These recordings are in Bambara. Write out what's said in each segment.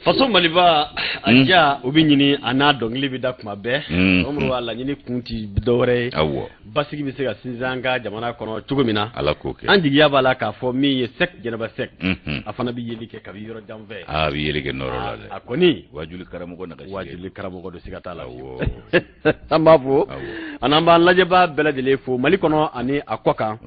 Faso Maliba a ja o bɛ ɲini a n'a dɔnkili bɛ da kuma bɛɛ. Kɔrɔmɔrɔ a laɲini kun ti dɔwɛrɛ ye. Basigi bɛ se ka sinsin an ka jamana kɔnɔ cogo min na. Ala k'o kɛ. An jigiya b'a la k'a fɔ min ye Sɛki Jɛnɛba Sɛki. A fana bɛ yeli kɛ kabi yɔrɔ jan fɛ. A bɛ yeli kɛ nɔrɔ la dɛ. A kɔni. Wajuli karamɔgɔ nagasi. Wajuli karamɔgɔ don, siga t'a la. An b'a fo. Ani an b'an lajɛbaa bɛɛ lajɛlen fo Mali kɔnɔ ani a kɔ kan.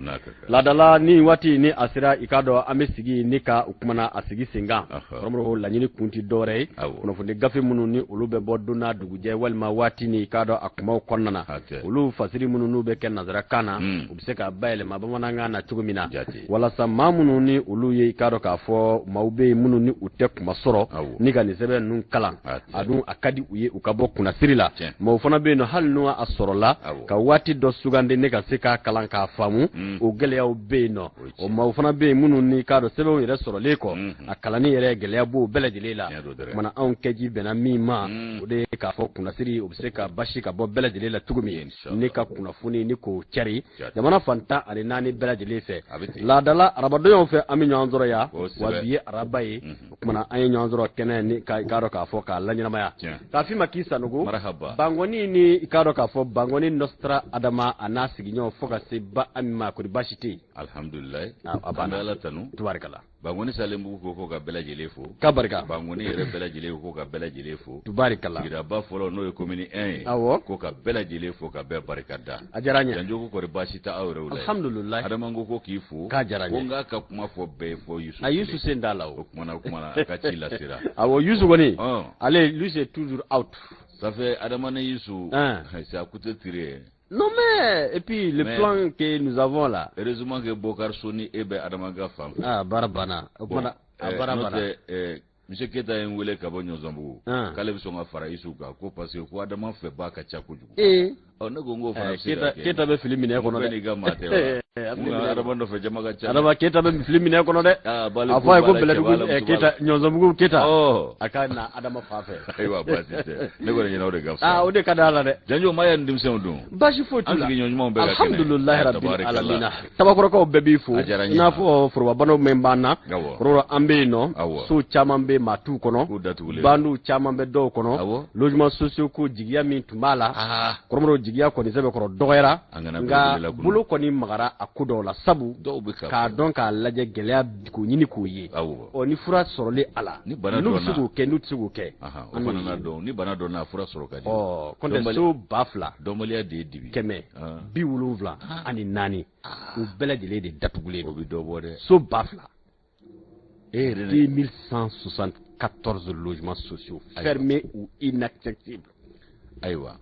Laadala ni waati ni a sera, i k'a dɔn an bɛ sigi ni ka u kumana a sigi sen kan. Kɔrɔmɔrɔ laɲini kun tɛ dɔwɛrɛ ye, kunnafoni gafe minnu ni olu bɛ bɔ don n'a dugujɛ walima waati ni i k'a dɔn a kumaw kɔnɔna na, olu fasiri minnu n'u bɛ kɛ nansarakan na, u bɛ se ka bayɛlɛma bamanankan na cogo min na, walasa maa minnu ni olu ye i k'a dɔn k'a fɔ maaw bɛ yen minnu ni u tɛ kuma sɔrɔ ni ka nin sɛbɛn ninnu kalan, a dun a ka di u ye u ka bɔ kunnasiri la. Maaw fana bɛ yen nɔ, hali n'o a sɔrɔla ka waati dɔ sugandi ne ka se k'a kalan k'a faamu, o gɛlɛyaw bɛ yen nɔ. O maaw fana bɛ yen minnu ni k'a dɔn sɛbɛnw yɛrɛ sɔrɔlen kɔ, a kalanni yɛrɛ gɛlɛya b'o bɛɛ lajɛlen la. Kumana anw kɛji bɛnna min ma, o de ye k'a fɔ kunnasiri o bɛ se ka basi ka bɔ bɛɛ lajɛlen la cogo min, ne ka kunnafoni ni k'o cari jamana fan 14 bɛɛ lajɛlen fɛ. Laadala arabadonyaw fɛ an bɛ ɲɔgɔn sɔrɔ yan, wa bi ye araba ye. O kumana an ye ɲɔgɔn sɔrɔ kɛnɛ ni ka i k'a dɔn k'a fɔ k'a laɲɛnamaya k'a f'i ma k'i Sanogo Bankɔni ni i k'a dɔn k'a fɔ Bankɔni Nɔsitara Adama a n'a sigiɲɔgɔn fo ka se ba Ami ma, kori baasi tɛ yen? Alhamdulilayi, a banna. An bɛ Ala tanu. Tubarikala. Bankɔni Salenbugu ko ko ka bɛɛ lajɛlen fo. Ka barika. Bankɔni yɛrɛ bɛɛ lajɛlen ko ka bɛɛ lajɛlen fo. Tubarikala. Sigidaba fɔlɔ n'o ye commune 1 ye. Ko ka bɛɛ lajɛlen fo ka bɛɛ barika da. A diyara n ye. Janjo ko kɔri baasi tɛ aw yɛrɛw la. Alhamdulilayi. Adama ko ko k'i fo. K'a diyara n ye. Ko n k'a ka kuma fɔ bɛɛ ye fɔ Yusu. A Yusu sen t'a la o. O kumana o kumana a ka ci lasera. Awɔ, Yusu kɔni. Ale lui c'est toujours out. Ça fait Adama ni Yusu. C'est à couteau tiré. Non mais, et puis le plan que nous avons là. Heureusement que Bokar Soni e bɛ Adama ka fan fɛ. Ah, baara banna. O kumana a baara banna. N'o tɛ monsieur Keyita ye n wele ka bɔ Ɲɔzɔnbugu. K'ale bɛ sɔn ka fara Yusu kan ko parce que ko Adama fɛ ba ka ca kojugu. Ee. Ɔ ne ko n k'o fana bɛ se ka kɛ. Keyita bɛ fili minɛ kɔnɔ dɛ. Bɛɛ n'i ka maa tɛ wa. Adama nɔfɛ jama ka ca. Adama Keyita bɛ fili minɛ kɔnɔ dɛ. A fɔ a ye ko Bɛlɛdugu Keyita Ɲɔzɔnbugu Keyita. A ka na Adama fan fɛ. Ayiwa baasi tɛ. Ne kɔni ɲɛna o de ka fisa. Aa o de ka d'a la dɛ. Janjo maa ya ni denmisɛnw dun. Baasi foyi t'u la. An sigiɲɔgɔn ɲumanw bɛɛ ka kɛnɛ. Alhamdulilayi rabbil alamina. Tabakɔrɔkaw bɛɛ b'i fo. A diyara n ye. I n'a fɔ forobabanaw min b'an na. Kɔrɔ an bɛ yen nɔ. So caman bɛ maa t'u kɔnɔ. K'u datugulen. Bandiw caman bɛ dɔw kɔnɔ. Logement sociaux ko jigiya min tun b'a la. Kɔrɔmɔrɔ jigiya kɔni sɛbɛkɔrɔ dɔgɔyara. Nka bolo kɔni magara a ko dɔw la, sabu k'a dɔn k'a lajɛ gɛlɛya k'o ɲini k'o ye. Ɔ ni fura sɔrɔlen a la, n'u bɛ se k'o kɛ, n'u tɛ se k'o kɛ. O fana na dɔn ni bana dɔnna a fura sɔrɔ ka di. Ɔ kɔntɛ so 2000. Dɔnbaliya de ye dibi. 774 o bɛɛ lajɛlen de datugulen. O bɛ dɔ bɔ dɛ. So 2000. 2174 logements sociaux fermés ou inaccessibles. Ayiwa.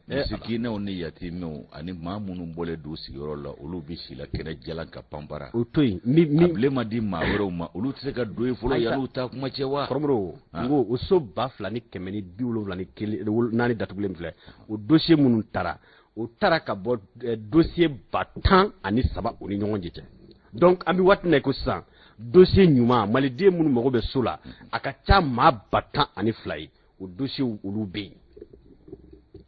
Misikinɛw ni yatimɛw ani maa minnu bɔlen don sigiyɔrɔ la, olu bɛ si la kɛnɛ jalan ka panpara. O to yen. A bilen ma di maa wɛrɛw ma, olu tɛ se ka don yen fɔlɔ yan'u taa kuma cɛ wa. Kɔrɔmɔrɔ, n ko o so 2174 datugulen filɛ, o dossier minnu taara, o taara ka bɔ dossier 10 003 o ni ɲɔgɔn cɛ. Donc an bɛ waati min na i ko sisan, dossier ɲuman maliden minnu mago bɛ so la, a ka ca maa 12 000 ye, o dossier olu bɛ yen.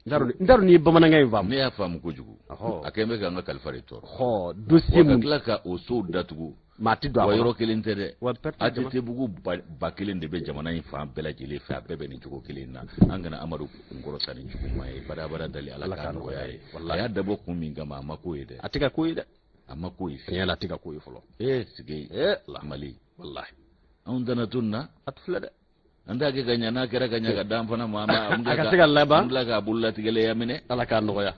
N t'a dɔn n'i ye bamanankan in faamu. Ne y'a faamu kojugu. A kɛlen bɛ k'an ka kalifa de tɔɔrɔ. Dossier mun. Wa ka tila ka o sow datugu. Maa tɛ don a kɔnɔ. Wa yɔrɔ kelen tɛ dɛ. ATT bugu 1000 de bɛ jamana in fan bɛɛ lajɛlen fɛ, a bɛɛ bɛ nin cogo kelen na. An kana Amadu kunkɔrɔta ni juguman ye. Badabada dali Ala k'a nɔgɔya ye. A y'a dabɔ kun min kama, a ma k'o ye dɛ. A tɛ ka k'o ye dɛ. A ma k'o ye. Tiɲɛ la, a tɛ ka k'o ye fɔlɔ. Ee sigi. Mali. Walahi. Anw tɛna to nin na. A tɛ filɛ dɛ. An t'a kɛ ka ɲa, n'a kɛra ka ɲa ka d'an fana ma, a ka se ka laban, an tila k'a bololatigɛlɛya minɛ. Ala k'a nɔgɔya.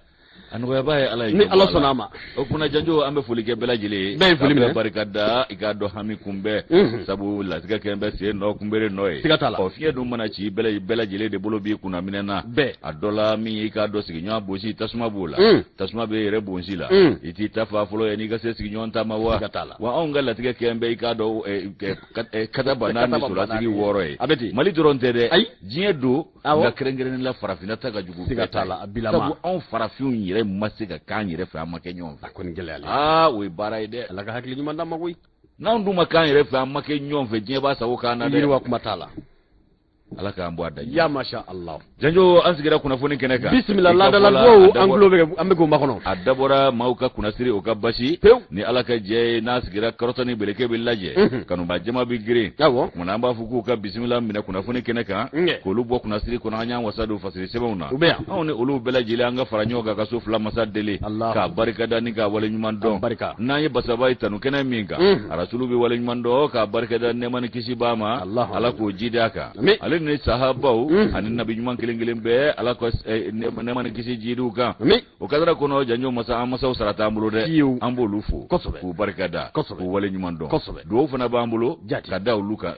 A nɔgɔyaba ye Ala ye. Ni Ala sɔnna a ma. O kunna Janjo, an bɛ foli kɛ bɛɛ lajɛlen ye. Bɛɛ ye foli minɛ. Ka bɛɛ barika da, i k'a dɔn hami kunbɛn. Sabu latigɛ kɛn bɛ sen nɔ kunbere nɔ ye. Siga t'a la. Ɔ fiɲɛ dun mana ci bɛɛ lajɛlen de bolo b'i kunna minɛ na. Bɛɛ. A dɔ la min ye i k'a dɔn sigiɲɔgɔn bonsi tasuma b'o la. Tasuma bɛ yɛrɛ bonsi la. I t'i ta fa fɔlɔ yanni i ka se sigiɲɔgɔn ta ma wa. Siga t'a la. Wa anw ka latigɛ kɛn bɛ i k'a dɔn kata ba 4 solasigi 6 ye. A bɛ ten. Mali dɔrɔn tɛ dɛ. Ayi. Diɲɛ don. Nka kɛrɛnkɛrɛnnen la farafinna ta ka jugu. Siga t'a la, a bilama. Sabu anw farafinw yɛrɛ ma se ka k'an yɛrɛ fɛ, an ma kɛ ɲɔgɔn fɛ. A kɔni gɛlɛyalen. Aa o ye baara ye dɛ. Ala ka hakili ɲuman d'an ma koyi. N'anw dun ma k'an yɛrɛ fɛ, an ma kɛ ɲɔgɔn fɛ, diɲɛ b'a sago k'an na dɛ. Yiriwa kuma t'a la. Ala k'an bɔ a da ya masha Allah. Janjo, an sigira kunnafoni kɛnɛ kan. Bisimila, ladala duwawu, an tulo bɛ, an bɛ k'o makɔnɔ. A dabɔra maaw ka kunnasiri, o ka basi. Pewu. Ni Ala ka jɛ ye, n'a sigira, kɔrɔtɔ ni beleke bɛ lajɛ, kanuba jama bɛ girin. Kumana an b'a fɔ k'u ka bisimila minɛ kunnafoni kɛnɛ kan, k'olu bɔ kunnasiri kɔnɔ. An y'an wasa don fasiri sɛbɛnw na. U bɛ yan. Anw ni olu bɛɛ lajɛlen, an ka fara ɲɔgɔn kan ka so fila masa deli, k'a barikada ni k'a waleɲuman dɔn. N'an ye basaba ye tanu kɛnɛ min kan, arasulu bɛ waleɲuman dɔn k'a barikada, nɛɛma ni kisi b'a ma, Ala k'o jidi a kan, ale ni sahabaw ani nabi ɲuman kelen kelen bɛɛ, Ala ka nɛɛma ni kisi jidiw kan. O kadara kɔnɔ, janjo, masa an masaw sara t'an bolo dɛ, an b'olu fo k'u barikada, k'u waleɲuman dɔn. Duwawu fana b'an bolo ka da olu kan.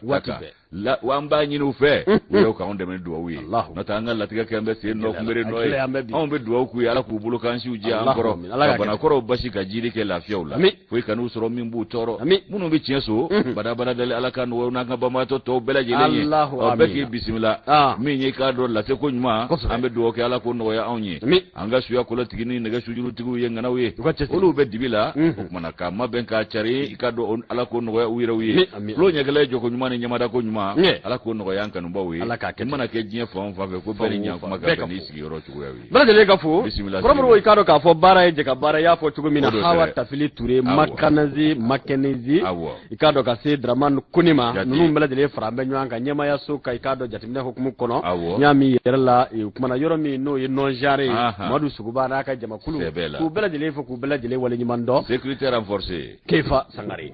An b'a ɲini u fɛ, u yɛrɛ k'anw dɛmɛ ni duwawu ye, n'o tɛ an ka latigɛ kɛ bɛ sen nɔ kunbere nɔ ye. Anw bɛ duwawu k'u ye, Ala k'u bolo kan siw jɛ an kɔrɔ, ka banakɔrɔw basi, ka jiri kɛ lafiyaw la, foyi kan'u sɔrɔ min b'u tɔɔrɔ. Minnu bɛ tiɲɛ so badabada dali, Ala ka nɔgɔya n'an ka banbaatɔ tɔw bɛɛ lajɛlen ye. Ɔ, bɛɛ k'i bisimila. Min ye k'a dɔn lase ko ɲuman, an bɛ dugawu kɛ, Ala k'o nɔgɔya anw ye. An ka suya kɔlɔtigi ni nɛgɛ sujurutigiw ye ŋanaw ye, olu bɛ dibi la. O kumana k'a mabɛn k'a cari, i ka dɔn, Ala k'o nɔgɔya u yɛrɛw ye. Tulo ɲɛkɛlɛ ye jɔko ɲuman ni ɲamadako ɲuman, Ala k'o nɔgɔya an kanubaw ye. I mana kɛ diɲɛ fan o fan fɛ, ko bɛɛ ni ɲankuma ka bɛn n'i sigiyɔrɔ cogoya ye. Bɛɛ lajɛlen ka fo. Kɔrɔmɔrɔw, i k'a dɔn k'a fɔ baara ye jɛ ka baara, i y'a fɔ cogo min na, Hawa Tafili Ture, Makanazi Makɛnɛzi, i k'a dɔn ka se Dramane Kone ma, ninnu bɛɛ lajɛlen fara an bɛ ɲɔgɔn kan ɲɛmayaso ka, i k'a dɔn, jateminɛ hukumu kɔnɔ. N y'a min yɛrɛ la, o kumana yɔrɔ min n'o ye non genre ye, Madu Sogoba n'a ka jamakulu, k'u bɛɛ lajɛlen fo, k'u bɛɛ lajɛlen waleɲuman dɔn. Sécurité renforcée. Kefa Sangare.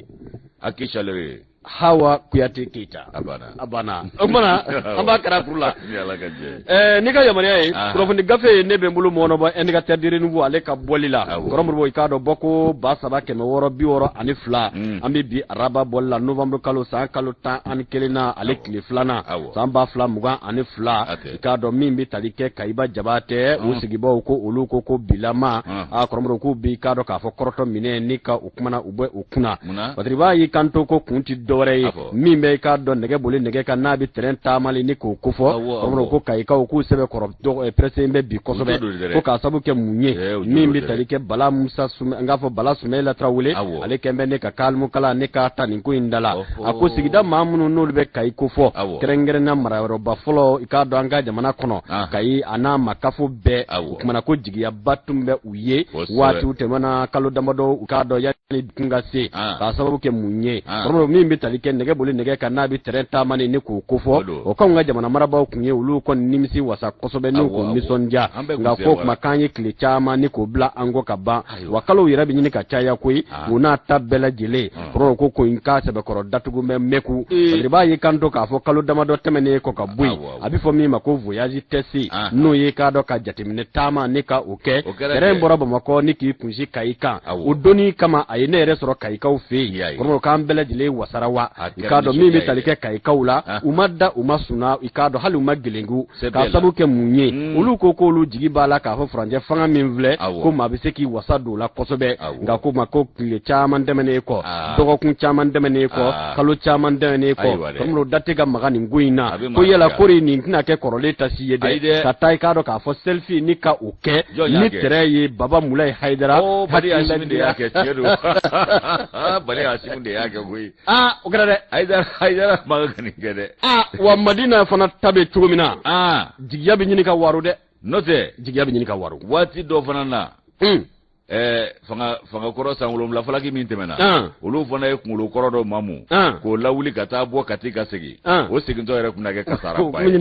Aki chaleur. Hawa Kuyate Keita. A banna. A banna. O kumana an b'a kara kuru la. Ni Ala ka jɛ. N'i ka yamaruya ye, kunnafoni gafe ye ne bɛ n bolo mɔnɔbɔ Indicateur du Renouveau, ale ka bɔli la. Kɔrɔ, i k'a dɔn, bɔ ko 3662, an bɛ bi araba bɔli la, novembre kalo, san kalo 11 na, ale tile 2nan, san 2022. I k'a dɔn, min bɛ tali kɛ Kayiba Jabatɛ, u sigibaw ko olu ko bilama a kɔrɔ k'u bi, k'a dɔn k'a fɔ kɔrɔtɔ minɛ ni ka u kumana u bɛ u kunna. Patiriba y'i kanto ko kun tɛ dɔwɛrɛ ye, min bɛ, i k'a dɔn, nɛgɛ boli nɛgɛ kan n'a bɛ tɛrɛn taamali ni k'o kofɔ. Kɔrɔ ko Kayikaw k'u sɛbɛ kɔrɔ pressé bɛ bi kosɛbɛ, ko k'a sababu kɛ mun ye? Min bɛ tali kɛ Bala Musa, n k'a fɔ Bala Sumayila Tarawele, ale kɛn bɛ ne ka kalimukala ne ka ta nin ko in da la. A ko sigida maa minnu n'olu bɛ Kayi kofɔ, kɛrɛnkɛrɛnna marayɔrɔba fɔlɔ, i k'a dɔn, an ka jamana kɔnɔ, Kayi a n'a makafo bɛɛ, o kumana ko jigiyaba tun bɛ u ye waatiw tɛmɛna, kalo damadɔ, u k'a dɔn, yanni kun ka se, k'a sababu kɛ mun ye? Kɔrɔ, min bɛ tali kɛ nɛgɛ boli nɛgɛ kan n'a bɛ tɛrɛn taamani ni k'o kofɔ, o k'anw ka jamana marabaaw kun ye, olu kɔni nimisi wasa kosɛbɛ n'u k'o nisɔndiya. Nka ko kuma k'an ye tile caman ni k'o bila an kɔ ka ban wa, kalow yɛrɛ bɛ ɲini ka caya koyi. U n'a ta bɛɛ lajɛlen, kɔrɔ ko in k'a sɛbɛkɔrɔ datugu bɛ mɛku. B'a y'i kanto k'a fɔ kalo damadɔ tɛmɛnen kɔ ka bɔ yen, a bɛ fɔ min ma ko voyage test, n'o ye k'a dɔn ka jateminɛ taama ni ka o kɛ, tɛrɛn bɔra Bamakɔ ni k'i kunsi Kayi kan, o donni kama a ye ne yɛrɛ sɔrɔ Kayikaw fɛ yen. Kɔrɔ k'an bɛɛ lajɛlen wasara wa, i k'a dɔn, min bɛ tali kɛ Kayikaw la, u ma da, u ma sunna, i k'a dɔn, hali u ma gelenku. K'a sababu kɛ mun ye? Olu ko k'olu jigi b'a la k'a fɔ furancɛ fanga min filɛ, ko maa bɛ se k'i wasa don o la kosɛbɛ. Nka ko ma ko tile caman tɛmɛnen kɔ, dɔgɔkun caman tɛmɛnen kɔ, kalo caman tɛmɛnen kɔ, kɔrɔ da tɛ ka maga nin ko in na, ko yala kori nin tɛna kɛ kɔrɔlen tasi ye dɛ, ka taa, i k'a dɔn k'a fɔ selfie ni ka o kɛ ni tɛrɛ ye Baba Mulayi Hayidara. Bali Asimi de y'a kɛ, tiɲɛ don, Bali Asimi de y'a kɛ koyi. Aa, o kɛra dɛ. Hayidara, Hayidara ma ka nin kɛ dɛ. Aa wa, Madina fana ta bɛ cogo min na, jigiya bɛ ɲini ka waro dɛ. N'o tɛ, jigiya bɛ ɲini ka waro. Waati dɔ fana na, fanga kɔrɔ san 7 falaki min tɛmɛna, olu fana ye kunkolo kɔrɔ dɔ mamu k'o lawuli ka taa bɔ Kati ka segin. O segintɔ yɛrɛ tun na kɛ kasaraba ye,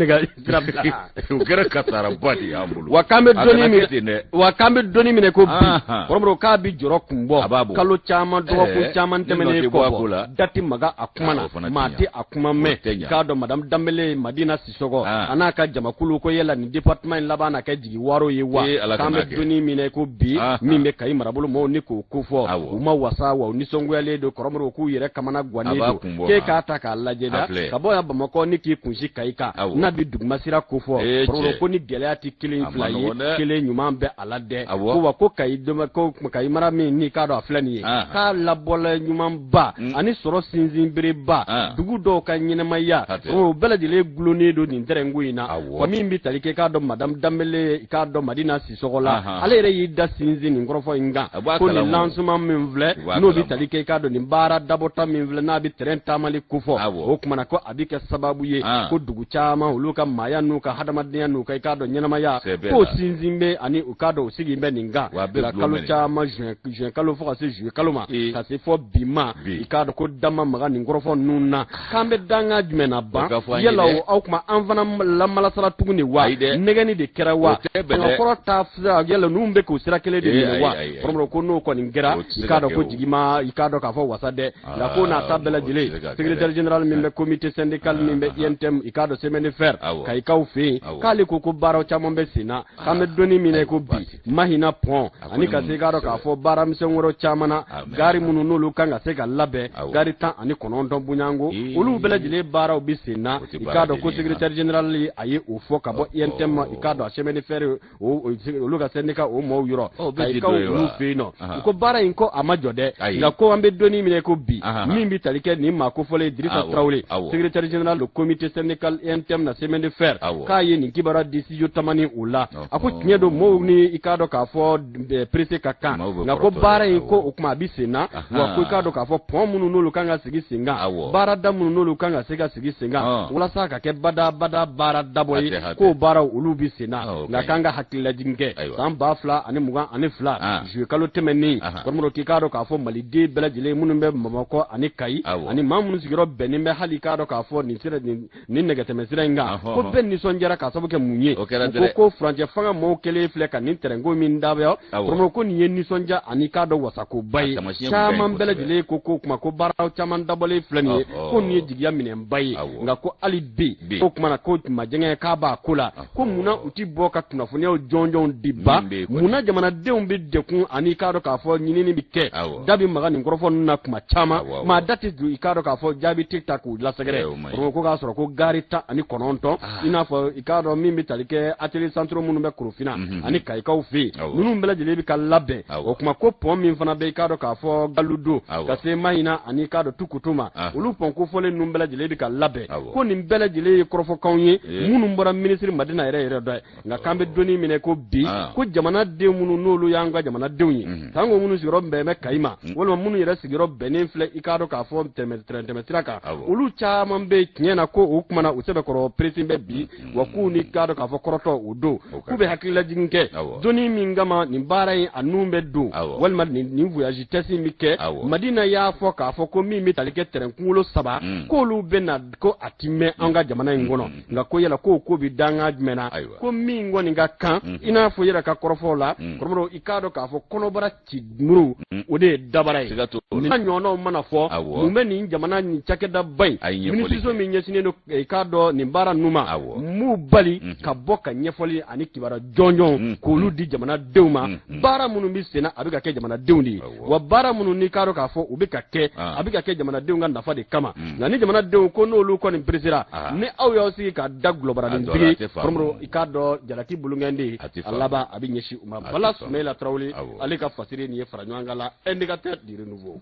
o kɛra kasaraba de y'an bolo. Wa k'an bɛ donni minɛ, wa k'an bɛ donni minɛ ko bi, kɔrɔmɔrɔ k'a bɛ jɔrɔ kun bɔ kalo caman, dɔgɔkun caman tɛmɛnen kɔ, da tɛ maga a kuma na, maa tɛ a kuma mɛn. K'a dɔn, madame Danbele Madina Sisɔgɔ, a n'a ka jamakulu ko yala nin département in laban na kɛ jigi waro ye wa? K'an bɛ donni minɛ ko bi, min bɛ Kayi marabolo maaw ni k'o kofɔ, u ma wasa wa, u nisɔngoyalen don. Kɔrɔmɔrɔ k'u yɛrɛ kamana gannen don k'e k'a ta k'a lajɛ da ka bɔ yan Bamakɔ ni k'i kunsi Kayi kan n'a bɛ dugumasira kofɔ, kɔrɔmɔrɔ ko ni gɛlɛya tɛ kelen fila ye, kelen ɲuman bɛ a la dɛ. Ko wa, ko Kayi, ko Kayi mara min n'i k'a dɔn a filɛ nin ye, k'a labɔla ɲumanba ani sɔrɔ sinsinbereba, dugu dɔw ka ɲɛnamaya, o bɛɛ lajɛlen gulonnen don nin tɛrɛnko in na. Wa min bɛ tali kɛ, k'a dɔn, madame Danbele, i k'a dɔn, Madina Sisɔgɔ la, ale yɛrɛ y'i da sinsin nin kɔrɔfɔ. kɔrɔfɔ in kan ko nin lancement min filɛ n'o bɛ tali kɛ i k'a dɔn nin baara dabɔta min filɛ n'a bɛ terrain taamali kofɔ o tuma na ko a bɛ kɛ sababu ye ko dugu caman olu ka maaya n'u ka hadamadenya n'u ka i k'a dɔn ɲɛnamaya k'o sinsin bɛ ani u k'a dɔn u sigi bɛ nin kan nka kalo caman juin kalo fo ka se juillet kalo ma ka se fɔ bi ma i k'a dɔn ko da ma maga nin kɔrɔfɔ ninnu na k'an bɛ danga jumɛn na ban yala o tuma an fana lamalasara tuguni wa nɛgɛni de kɛra wa fanga kɔrɔ ta yala ninnu bɛ k'o sira kelen de minɛ wa kɔrɔmɔrɔ ko n'o kɔni kɛra i k'a dɔn ko jigi ma i k'a dɔn k'a fɔ wasa dɛ nka ko n'a ta bɛɛ lajɛlen secrétaire général min bɛ comité syndical min bɛ UNTM i k'a dɔn chemin de fer Kayikaw fɛ yen k'ale ko ko baaraw caman bɛ sen na k'an bɛ donni min na i ko bi Mahina pont ani ka se i k'a dɔn k'a fɔ baaramisɛn wɛrɛw caman na gari minnu n'olu kan ka se ka labɛn gari 19 bonyanko olu bɛɛ lajɛlen baaraw bɛ sen na i k'a dɔn ko secrétaire général a ye o fɔ ka bɔ UNTM i k'a dɔn a chemin de fer olu ka syndicat o maaw yɔrɔ Kayikaw olu fɛ yen nɔ u ko baara in ko a ma jɔ dɛ nka ko an bɛ donni min na ko bi min bɛ tali kɛ nin maa kofɔlen Dirisa Tarawele secrétaire général du comité syndical UNTM na chemin de fer k'a ye nin kibaruya di studio Tamani o la a ko tiɲɛ don maaw ni i k'a dɔn k'a fɔ pressé ka kan nka ko baara in ko o tuma a bɛ sen na wa ko i k'a dɔn k'a fɔ pont minnu n'olu kan ka sigi sen kan baarada minnu n'olu kan ka se ka sigi sen kan walasa ka kɛ badabada baara dabɔ ye k'o baaraw olu bɛ sen na nka k'an ka hakililajigin kɛ san 2022 juillet kalo tɛmɛnen kɔrɔmɔrɔ k'i k'a dɔn k'a fɔ maliden bɛɛ lajɛlen minnu bɛ Bamakɔ ani Kayi ani maa minnu sigiyɔrɔ bɛnnen bɛ hali i k'a dɔn k'a fɔ nin sira nin nɛgɛtɛmɛsira in kan ko bɛɛ nisɔndiyara k'a sababu kɛ mun ye ko furancɛ fanga mɔɔw kɛlen filɛ ka nin tɛrɛnko min dabɔ kɔrɔmɔrɔ ko nin ye nisɔndiya ani k'a dɔn wasakoba ye caman bɛɛ lajɛlen ko ko kuma ko baaraw caman dabɔlen filɛ nin ye ko nin ye jigiya minɛnba ye nka ko hali bi ko kuma na ko majɛngɛ k'a b'a ko la ko munna u ti bɔ ka kunnafoniyaw jɔnjɔnw di ba munna jamanadenw bɛ degun ani k'a dɔn k'a fɔ ɲinini bɛ kɛ da bɛ maga nin kɔrɔfɔ ninnu na kuma caman maa da tɛ don i k'a dɔn k'a fɔ jaabi tɛ ta k'u lasɛgɛrɛ ko k'a sɔrɔ ko gari 19 i n'a fɔ i k'a dɔn min bɛ tali kɛ atelier centraux minnu bɛ Korofina ani Kayikaw fɛ yen ninnu bɛɛ lajɛlen bɛ ka labɛn o kuma ko pont min fana bɛ i k'a dɔn k'a fɔ Galudo ka se Mahina ani k'a dɔn Tukutu ma olu pont kofɔlen ninnu bɛɛ lajɛlen bɛ ka labɛn ko nin bɛɛ lajɛlen ye kɔrɔfɔkanw ye minnu bɔra minisiri Madina yɛrɛ yɛrɛ dɔ ye nka k'an bɛ donni minɛ ko bi ko jamanaden minnu n'olu y'an ka jamanadenw ye sanko minnu sigiyɔrɔ bɛn bɛ Kayi ma walima minnu yɛrɛ sigiyɔrɔ bɛnnen filɛ i k'a dɔn k'a fɔ tɛrɛntɛmɛsira kan olu caman bɛ tiɲɛ na ko o kuma na u sɛbɛkɔrɔ pressé bɛ bi wa k'u ni k'a dɔn k'a fɔ kɔrɔtɔ o don k'u bɛ hakililajigin kɛ donni min kama nin baara in a nun bɛ don walima nin voyage test in bɛ kɛ Madina y'a fɔ k'a fɔ ko min bɛ tali kɛ tɛrɛn kunkolo 3 k'olu bɛ na ko a ti mɛn an ka jamana in kɔnɔ nka ko yala k'o ko bɛ danga jumɛn na ko min kɔni ka kan i n'a fɔ yɛrɛ ka kɔrɔfɔw la kɔrɔmɔrɔ i k'a dɔn k'a fɔ kɔnɔbara ci muru o de ye dabara ye nin ɲɔgɔnnaw mana fɔ mun bɛ nin jamana nin cakɛdaba in minisiriso min ɲɛsinnen don i k'a dɔn nin baara ninnu ma m'u bali ka bɔ ka ɲɛfɔli ani kibaruya jɔnjɔn k'olu di jamanadenw ma baara minnu bɛ senna a bɛ ka kɛ jamanadenw de ye wa baara minnu n'i k'a dɔn k'a fɔ u bɛ ka kɛ a bɛ ka kɛ jamanadenw ka nafa de kama nka ni jamanadenw ko n'olu kɔni peresera ni aw y'aw sigi ka da gulɔbaranin digi kɔrɔmɔrɔ i k'a dɔn jalaki bolonkɛnden a laban a bɛ ɲɛsin u ma. Bala Sumayila Tarawele ale ka fasiri nin ye fara ɲɔgɔn kan la indicateur du renouveau.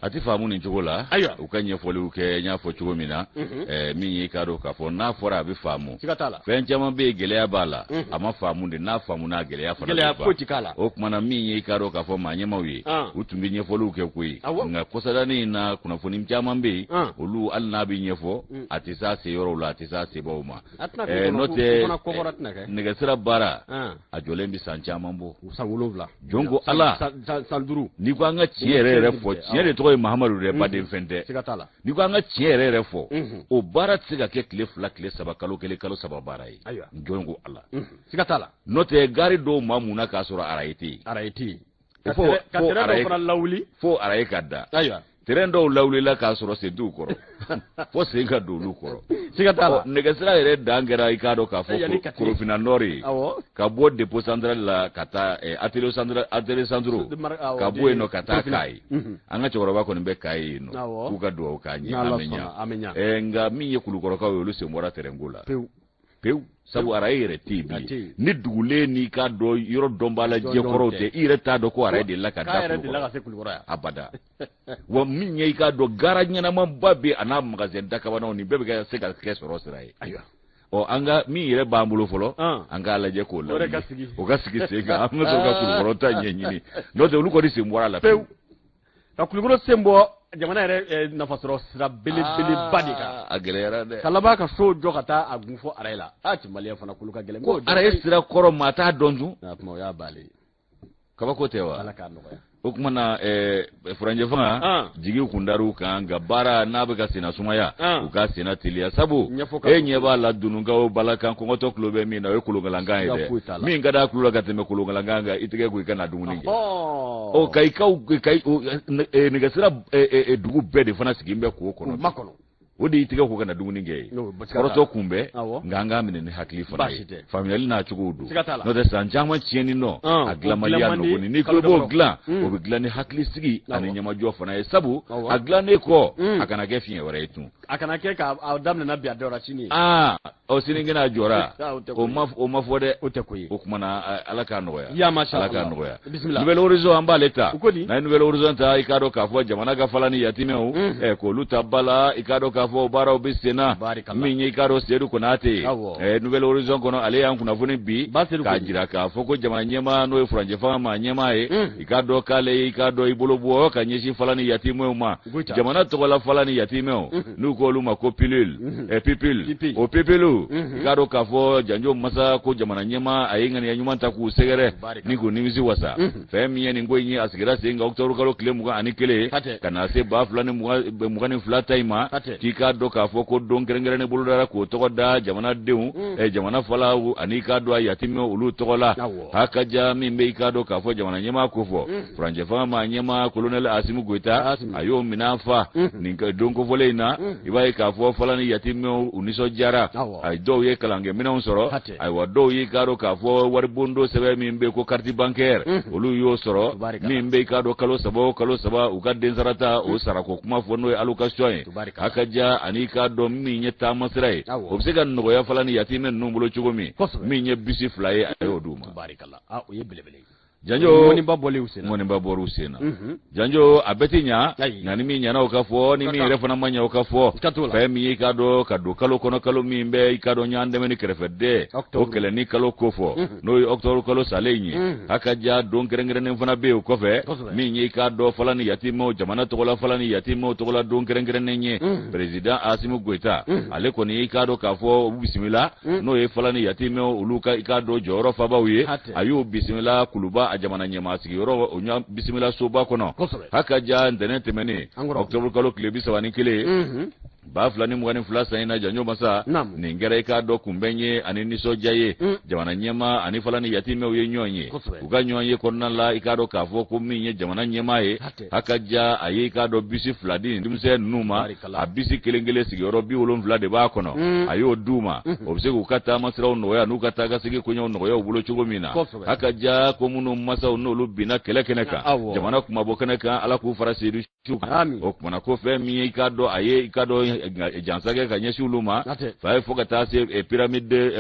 A tɛ faamu nin cogo la u ka ɲɛfɔliw kɛ n y'a fɔ cogo min na min ye k'a dɔn k'a fɔ n'a fɔra a bɛ faamu fɛn caman bɛ yen gɛlɛya b'a la a ma faamu de n'a faamu n'a gɛlɛya fana gɛlɛya foyi ti k'a la o tuma na min ye k'a dɔn k'a fɔ maa ɲɛmaaw ye u tun bɛ ɲɛfɔliw kɛ koyi nka kɔsadani in na kunnafoni caman bɛ yen olu hali n'a bɛ ɲɛfɔ a tɛ s'a se yɔrɔw la a tɛ s'a sebaw ma n'o tɛ nɛgɛsira baara a jɔlen bɛ san caman bɔ san 7 jɔn ko ala san 5 n'i ko an ka tiɲɛ yɛrɛ yɛrɛ fɔ tiɲɛ de tɔgɔ ye Mahamadu dɛ baden fɛn tɛ n'i ko an ka tiɲɛ yɛrɛ yɛrɛ fɔ o baara tɛ se ka kɛ tile 2 tile 3 kalo 1 kalo 3 baara ye jɔn ko ala siga t'a la n'o tɛ gari dɔw ma mun na k'a sɔrɔ araye tɛ yen araye tɛ yen ka terrain dɔw fana lawuli fo araye ka da ayiwa terrain dɔw lawulila k'a sɔrɔ sen t'u kɔrɔ fo sen ka don olu kɔrɔ siga t'a la nɛgɛsira yɛrɛ dan kɛra i k'a dɔn k'a fɔ Korofina Nord ye ka bɔ dépôt central la ka taa atelier central atelier centraux ka bɔ yen nɔ ka taa Kayi an ka cɛkɔrɔba kɔni bɛ Kayi yen nɔ k'u ka dugawu k'an ye an bɛ ɲa nka min ye Kulukɔrɔkaw ye olu sen bɔra terrain ko la pewu sabu araye yɛrɛ tɛ yen bilen ni dugulen n'i k'a dɔn yɔrɔ dɔnbaa la jɛkɔrɔw tɛ i yɛrɛ t'a dɔn ko araye delila ka da Kulukɔrɔ abada wa min ye i k'a dɔn gara ɲɛnamaba bɛ a n'a magasin dakabanaw nin bɛɛ bɛ ka se ka kɛ sɔrɔ sira ye Ɔ, an ka min yɛrɛ b'an bolo fɔlɔ, an k'a lajɛ k'o lawuli, o ka sigi sen kan, an ka sɔrɔ ka Kulukɔrɔ ta ɲɛɲini. N'o tɛ, olu kɔni sen bɔra a la pewu. Ka Kulukɔrɔ sen bɔ jamana yɛrɛ nafasɔrɔ sira belebeleba de kan. A gɛlɛyara dɛ. Ka laban ka so jɔ ka taa a gun fɔ araye la. A cɛ, maliyɛn fana kolo ka gɛlɛn. Ko araye sira kɔrɔ, maa t'a dɔn tun. A kuma o y'a bannen ye. Kabako tɛ wa? Ala k'a nɔgɔya. O tuma na, furancɛ fanga jigi kundar'u kan, nka baara n'a bɛ ka senna sumaya, u ka senna teliya, sabu e ɲɛ b'a la, dununkaw balakan kɔngɔtɔ tulo bɛ min na, o ye kolonkalankan ye dɛ. Min ka d'a tulo la ka tɛmɛ kolonkalankan kan, i tɛgɛ ko i ka na dumuni kɛ. Ɔ, kayikaw, kayi nɛgɛsira dugu bɛɛ de fana sigilen bɛ k'o kɔnɔ. O de y'i tɛgɛ ko ka na dumuni kɛ ye. Kɔrɔtɔ kunbɛn, nka an k'a minɛ ni hakili fana ye, faamuyali n'a cogo don. N'o tɛ, san caman tiɲɛni nɔ, a dilanmaliya nɔgɔni. N'i ko i b'o dilan, o bɛ dilan ni hakili sigi ani ɲɛmajɔ fana ye, sabu a dilannen kɔ, a kana kɛ fiɲɛ wɛrɛ ye tun. A kana kɛ k'a daminɛna bi, a dɔra sini ye. Aa, ɔ, sinikɛnɛ a jɔra, o ma fɔ dɛ. O tɛ ko ye. O tuma na, Ala k'a nɔgɔya. Ya masha. Ala k'a nɔgɔya. Bisimila. Nouvel Horizon, an b'ale ta. N'a ye Nouvel Horizon ta, i k'a dɔn k'a fɔ jamana ka fala ni yatimɛw, k'olu ta ba la, i k'a dɔn k'a fɔ baaraw bɛ sen na. Min ye, i k'a dɔn, Seyidu Konate ye, Nouvel Horizon kɔnɔ, ale y'an kunnafoni bi k'a jira k'a fɔ ko jamana ɲɛmaa, n'o ye furancɛ fanga maa ɲɛmaa ye, i k'a dɔn k'ale ye, i k'a dɔn, i bolo bɔ ka ɲɛsin fala ni yatimɛw ma. Jamana tɔgɔla fala ni yatimɛw, n'u ko olu ma ko pilule, pupille, o pupille, i k'a dɔn k'a fɔ janjo masa ko jamana ɲɛmaa a ye ŋaniya ɲuman ta k'u sɛgɛrɛ ni k'u nimisi wasa. Fɛn min ye nin ko in ye, a sigira sen kan octobre kalo tile 21 ka na se 2022 ta in ma, k'i k'a dɔn k'a fɔ ko don kɛrɛnkɛrɛnnen bolodara k'o tɔgɔ da jamanadenw, jamana falaw ani i k'a dɔn a yatimɛw, olu tɔgɔ la. Hakaja min bɛ, i k'a dɔn k'a fɔ jamana ɲɛmaa ko fɔ, furancɛ fanga maa ɲɛmaa colonel Asimi Goyita, a y'o minɛn fa nin don kofɔlen in na. I b'a ye k'a fɔ fala ni yatimɛw, u nisɔndiyara. A dɔw ye kalankɛminɛnw sɔrɔ. Ayiwa, dɔw y'i k'a dɔn k'a fɔ waribondo sɛbɛn min bɛ ko carte bancaire, olu y'o sɔrɔ. Min bɛ, i k'a dɔn, kalo saba o kalo saba, u ka densarata o sarako kuma fɔ, n'o ye allocation ye. Hakaja ani i k'a dɔn min ye taamasira ye, o bɛ se ka nɔgɔya fala ni yatimɛ ninnu bolo cogo min. Min ye bisi 2 ye, a y'o d'u ma. O ye belebele ye. Janjo. Ŋɔniba bɔlen u sen na. Ŋɔniba bɔr'u sen na. Janjo, a bɛɛ tɛ ɲa, nka ni min ɲana, o ka fɔ, ni min yɛrɛ fana ma ɲa, o ka fɔ. Fɛn min ye, i k'a dɔn, ka don kalo kɔnɔ, kalo min bɛ, i k'a dɔn, ɲɔgɔn dɛmɛ ni kɛrɛfɛdɛ, o kɛlɛ ni kalo ko fɔ, n'o ye octobre kalo salen ye. Hakaja don kɛrɛnkɛrɛnnen fana bɛ yen o kɔfɛ, min ye, i k'a dɔn, fala ni yatimɛw, jamana tɔgɔla fala ni yatimɛw tɔgɔla don kɛrɛnkɛrɛnnen ye. Président Asimi Goyita, ale kɔni, i k'a dɔn k'a fɔ u bisimila, n'o ye fala ni yatimɛw, olu ka, i k'a dɔn, jɔyɔrɔ fabaw ye. A y'o bisimila Kuluba, a jamana ɲɛmaa sigiyɔrɔ, o ɲa bisimila soba kɔnɔ. Hakaja ntɛnɛn tɛmɛnen, octobre kalo tile 31, 2022 san in na, janjo masa, nin kɛra, i k'a dɔn, kunbɛn ye ani nisɔndiya ye. Jamana ɲɛmaa ani fala ni yatimɛw ye ɲɔgɔn ye. U ka ɲɔgɔn ye kɔnɔna la, i k'a dɔn k'a fɔ ko min ye jamana ɲɛmaa ye, Hakaja a ye, i k'a dɔn, bisi 2 di nin denmisɛn ninnu ma. A bisi kelen kelen sigiyɔrɔ 70 de b'a kɔnɔ. A y'o d'u ma, o bɛ se k'u ka taamasiraw nɔgɔya n'u ka taa ka segin koɲɛw nɔgɔya u bolo cogo min na. Hakaja ko minnu masaw n'olu binna kɛlɛ kɛnɛ kan, jamana kumabɔ kɛnɛ kan, Ala k'u fara seyidu su kan. O kumana ko fɛn min ye, i k'a dɔn, a ye, i k'a dɔn, jansakɛ ka ɲɛsin olu ma fa ye, fo ka taa se pyramide,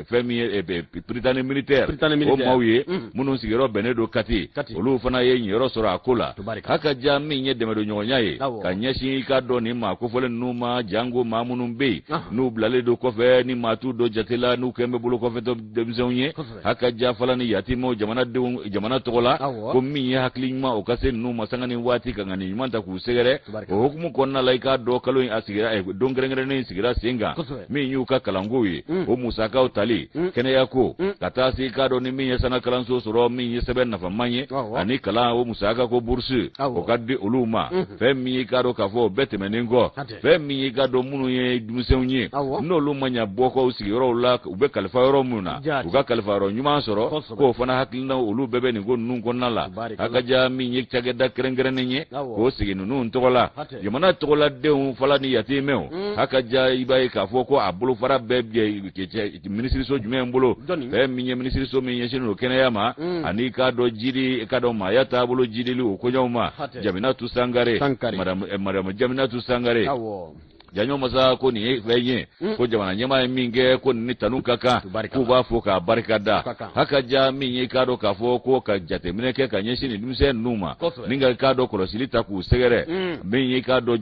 fɛn min ye Prytanée militaire, o maaw ye minnu sigiyɔrɔ bɛnnen don Kati, olu fana ye ɲiyɔrɔ sɔrɔ a ko la. Hakaja min ye dɛmɛdonɲɔgɔnya ye ka ɲɛsin, i k'a dɔn, nin maa kofɔlen ninnu ma, janko maa minnu bɛ yen n'u bilalen don kɔfɛ, ni maa t'u dɔn jate la, n'u kɛn bɛ bolo kɔfɛtɔ denmisɛnw ye. Hakaja fala ni yatimɛw, jamanadenw, jamana tɔgɔ la, ko min ye hakili ɲuman o ka se ninnu ma sanga ni waati, ka ŋani ɲuman ta k'u sɛgɛrɛ. O hukumu kɔnɔna la, i k'a dɔn, kalo in a sigira, don kɛrɛnkɛrɛnnen in sigira sen kan, min y'u ka kalankow ye, o musakaw tali, kɛnɛyako, ka taa se, i k'a dɔn, ni min ye sanna kalanso sɔrɔ, min ye sɛbɛn nafaman ye ani kalan o musaka ko bourse, o ka di olu ma. Fɛn min ye, i k'a dɔn k'a fɔ o bɛɛ tɛmɛnen kɔ, fɛn min ye, i k'a dɔn, minnu ye denmisɛnw ye n'olu ma ɲa bɔkɔw sigiyɔrɔw la, u bɛ kalifa yɔrɔ minnu na, u ka kalifa yɔrɔ ɲuman sɔrɔ, k'o fana hakilina, olu bɛɛ bɛ nin ko ninnu kɔnɔna la. Hakaja min ye cakɛda kɛrɛnkɛrɛnnen ye k'o sigi ninnu tɔgɔ la, jamana tɔgɔladenw fala ni yatimɛw. Hakaja i b'a ye k'a fɔ ko a bolofara bɛɛ minisiriso jumɛn bolo? Fɛn min ye minisiriso min ɲɛsinnen don kɛnɛya ma ani, i k'a dɔn, jidi, i k'a dɔn, maaya taabolo jidili o koɲɛw ma, Jaminatu Sangare, madame Jaminatu Sangare. Jaɲɔ masa ko nin ye fɛn ye ko jamana ɲɛmaa ye min kɛ, ko nin ni tanu ka kan, k'u b'a fo k'a barika da. Haka ja min ye, k'a dɔn k'a fɔ ko ka jateminɛ kɛ ka ɲɛsin nin denmisɛn ninnu ma, ni ka k'a dɔn kɔlɔsili ta k'u sɛgɛrɛ, min ye k'a dɔn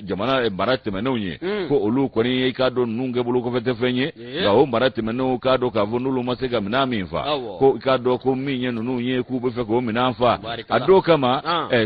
jamana mara tɛmɛnenw ye, ko olu kɔni ye k'a dɔn ninnu kɛ bolo kɔfɛ tɛ fɛn ye, nka o mara tɛmɛnenw k'a dɔn k'a fɔ n'olu ma se ka minɛn min fa, ko k'a dɔn ko min ye ninnu ye, k'u bɛ fɛ k'o minɛn fa. A dɔw kama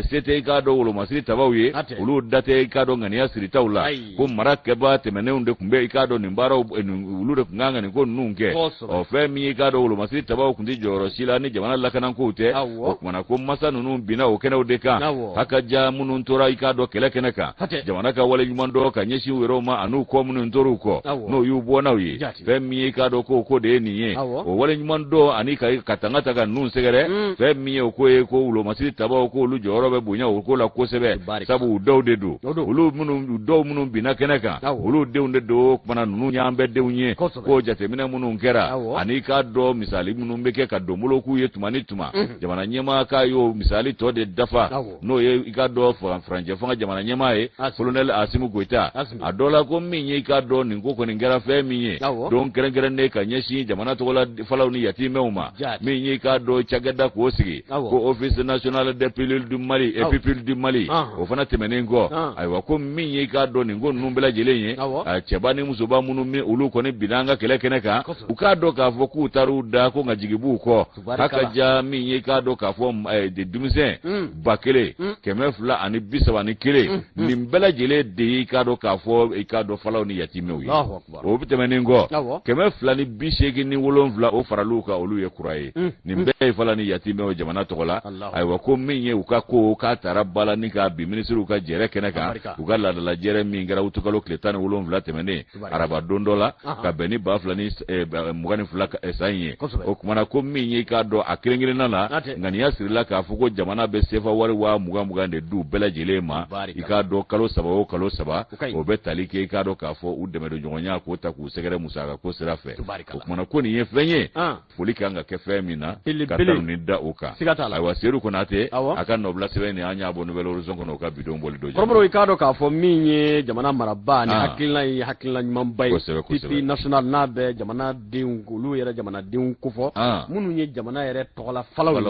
se tɛ i k'a dɔn wolomasiri tabaw ye, olu da tɛ i k'a dɔn ŋaniya siritaw la, ko mara kɛbaa tɛmɛnenw de tun bɛ i k'a dɔn nin baaraw, olu de tun kan ka nin ko ninnu kɛ. Ɔ fɛn min ye i k'a dɔn wolomasiri tabaw tun tɛ jɔyɔrɔ si la ni jamana lakanankow tɛ. O kumana ko masa ninnu binna o kɛnɛw de kan. Haka ja minnu tora i k'a dɔn kɛlɛ kɛnɛ kan, jamana ka wale ɲuman dɔ ka ɲɛsin u yɛrɛw ma an'u kɔ minnu tor'u kɔ, n'o y'u bɔnnaw ye. Fɛn min ye i k'a dɔn ko ko de ye nin ye, o wale ɲuman dɔ ani ka tanga ta ka ninnu sɛgɛrɛ. Fɛn min ye o ko ye ko wolomasiri tabaw ko olu jɔyɔrɔ bɛ bonya o ko la kosɛbɛ, sabu u dɔw de don, olu minnu dɔw minnu binna kɛnɛ kan, olu denw de don. O kumana ninnu y'an bɛɛ denw ye. Ko jateminɛ minnu kɛra ani k'a dɔn misali minnu bɛ kɛ ka donbolo k'u ye tuma ni tuma, jamana ɲɛmaa k'a y'o misali tɔ de dafa, n'o ye i k'a dɔn furancɛ fanga jamana ɲɛmaa ye, colonel Asimi Goyita. A dɔ la ko min ye i k'a dɔn nin ko kɔni kɛra fɛn min ye, don kɛrɛnkɛrɛnnen ka ɲɛsin jamana tɔgɔla falaw ni yatimɛw ma, min ye i k'a dɔn cakɛda k'o sigi ko Office national des pilules du Mali et pupilles du Mali. O fana tɛmɛnen kɔ, ayiwa, ko min ye i k'a dɔn nin ko ninnu bɛɛ lajɛlen ye, cɛba ni musoba minnu min olu kɔni binna an ka kɛlɛ kɛnɛ kan, u k'a dɔn k'a fɔ k'u taar'u da ko nka jigi b'u kɔ. Haka ja min ye k'a dɔn k'a fɔ denmisɛn 1231, nin bɛɛ lajɛlen de ye i k'a dɔn k'a fɔ i k'a dɔn falaw ni yatimɛw ye. O tɛmɛnen kɔ, 287, o faral'u kan, olu ye kura ye. Nin bɛɛ ye fala ni yatimɛw jamana tɔgɔ la. Ayiwa, ko min ye u ka ko k'a taara ba la ni k'a bin minisiriw ka jɛrɛ kɛnɛ kan, u ka laadala jɛrɛ min kɛra utukalo tile 17 tɛmɛnen, araba don dɔ la, ka bɛn ni 2022 san ye. O kumana ko min ye k'a dɔn a kelen kelenna la, ŋaniya sirila k'a fɔ ko jamana bɛ sefa wari 20,000 20 de d'u bɛɛ lajɛlen ma, i k'a dɔn kalo saba o kalo saba. O bɛ tali kɛ i k'a dɔn k'a fɔ u dɛmɛdonɲɔgɔnya k'o ta k'u sɛgɛrɛ musaka ko sira fɛ. O kumana ko nin ye fɛn ye, foli kan ka kɛ fɛn min na, ka tanu da o kan. Ayiwa, Seyidu Konate a ka nɔbila sɛbɛn nin, an y'a bɔ Nouvel Horizon kɔnɔ, o ka bidon bɔli don. Kɔrɔbɔrɔ, i k'a dɔn k'a fɔ min ye jamana marabaa ni hakilina ye, hakilina ɲumanba ye. Pupille nationale n'a bɛ jamanadenw, olu yɛrɛ jamanadenw kofɔ, minnu ye jamana yɛrɛ tɔgɔla falaw ye,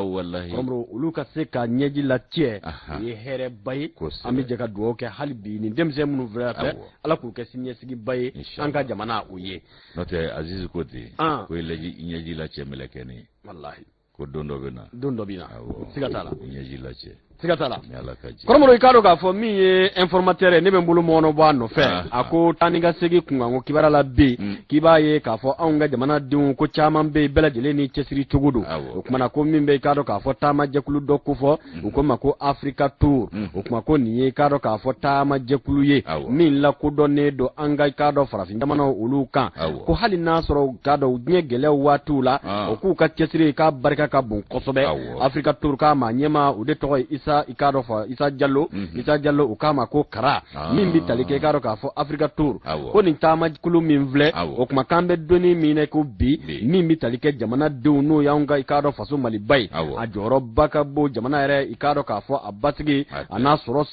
kɔrɔbɔrɔ, olu ka se ka ɲɛji latiɲɛ, o ye hɛrɛba ye. An bɛ jɛ ka dugawu kɛ hali bi, nin denmisɛn minnu filɛ fɛ, Ala k'u kɛ siniɲɛsigiba ye an ka jamana o ye. N'o tɛ, Aziz ko ten ko i ɲɛji lacɛ mɛlɛkɛnin ye. Walahi. Ko don dɔ bɛ na. Don dɔ bɛ na, siga t'a la. Ɲɛji lacɛ. Siga t'a la. Ni Ala ka jɛ. Kɔrɔmɔrɔ, i k'a dɔn k'a fɔ min ye informateur ye, ne bɛ n bolo mɔgɔnɔ bɔ a nɔfɛ. A ko taa ni ka segin kunkanko kibaruya la bɛ yen, k'i b'a ye k'a fɔ anw ka jamanadenw ko caman bɛ yen, bɛɛ lajɛlen ni cɛsiri cogo don. O kumana ko min bɛ i k'a dɔn k'a fɔ taamajɛkulu dɔ kofɔ, u ko ma ko Africa Tour. O kuma ko nin ye i k'a dɔn k'a fɔ taamajɛkulu ye min lakodɔnnen don an ka i k'a dɔn farafin jamanaw olu kan, ko hali n'a sɔrɔ k'a dɔn diɲɛ gɛlɛyaw waatiw la, o k'u ka cɛsiri k'a barika ka bon kosɛbɛ. Africa Tour k'a ma ɲɛmaa, o de tɔgɔ ye Isa, i k'a dɔn fɔ Isa Jalo. Isa Jalo, u k'a ma ko Kara, min bɛ tali kɛ i k'a dɔn k'a fɔ Africa Tour, ko nin taamakulu min filɛ, o kuma k'an bɛ donni min na ko bi, min bɛ tali kɛ jamanadenw, n'o y'anw ka i k'a dɔn faso Maliba ye, a jɔyɔrɔba ka bon jamana yɛrɛ i k'a dɔn k'a fɔ a basigi a n'a sɔrɔ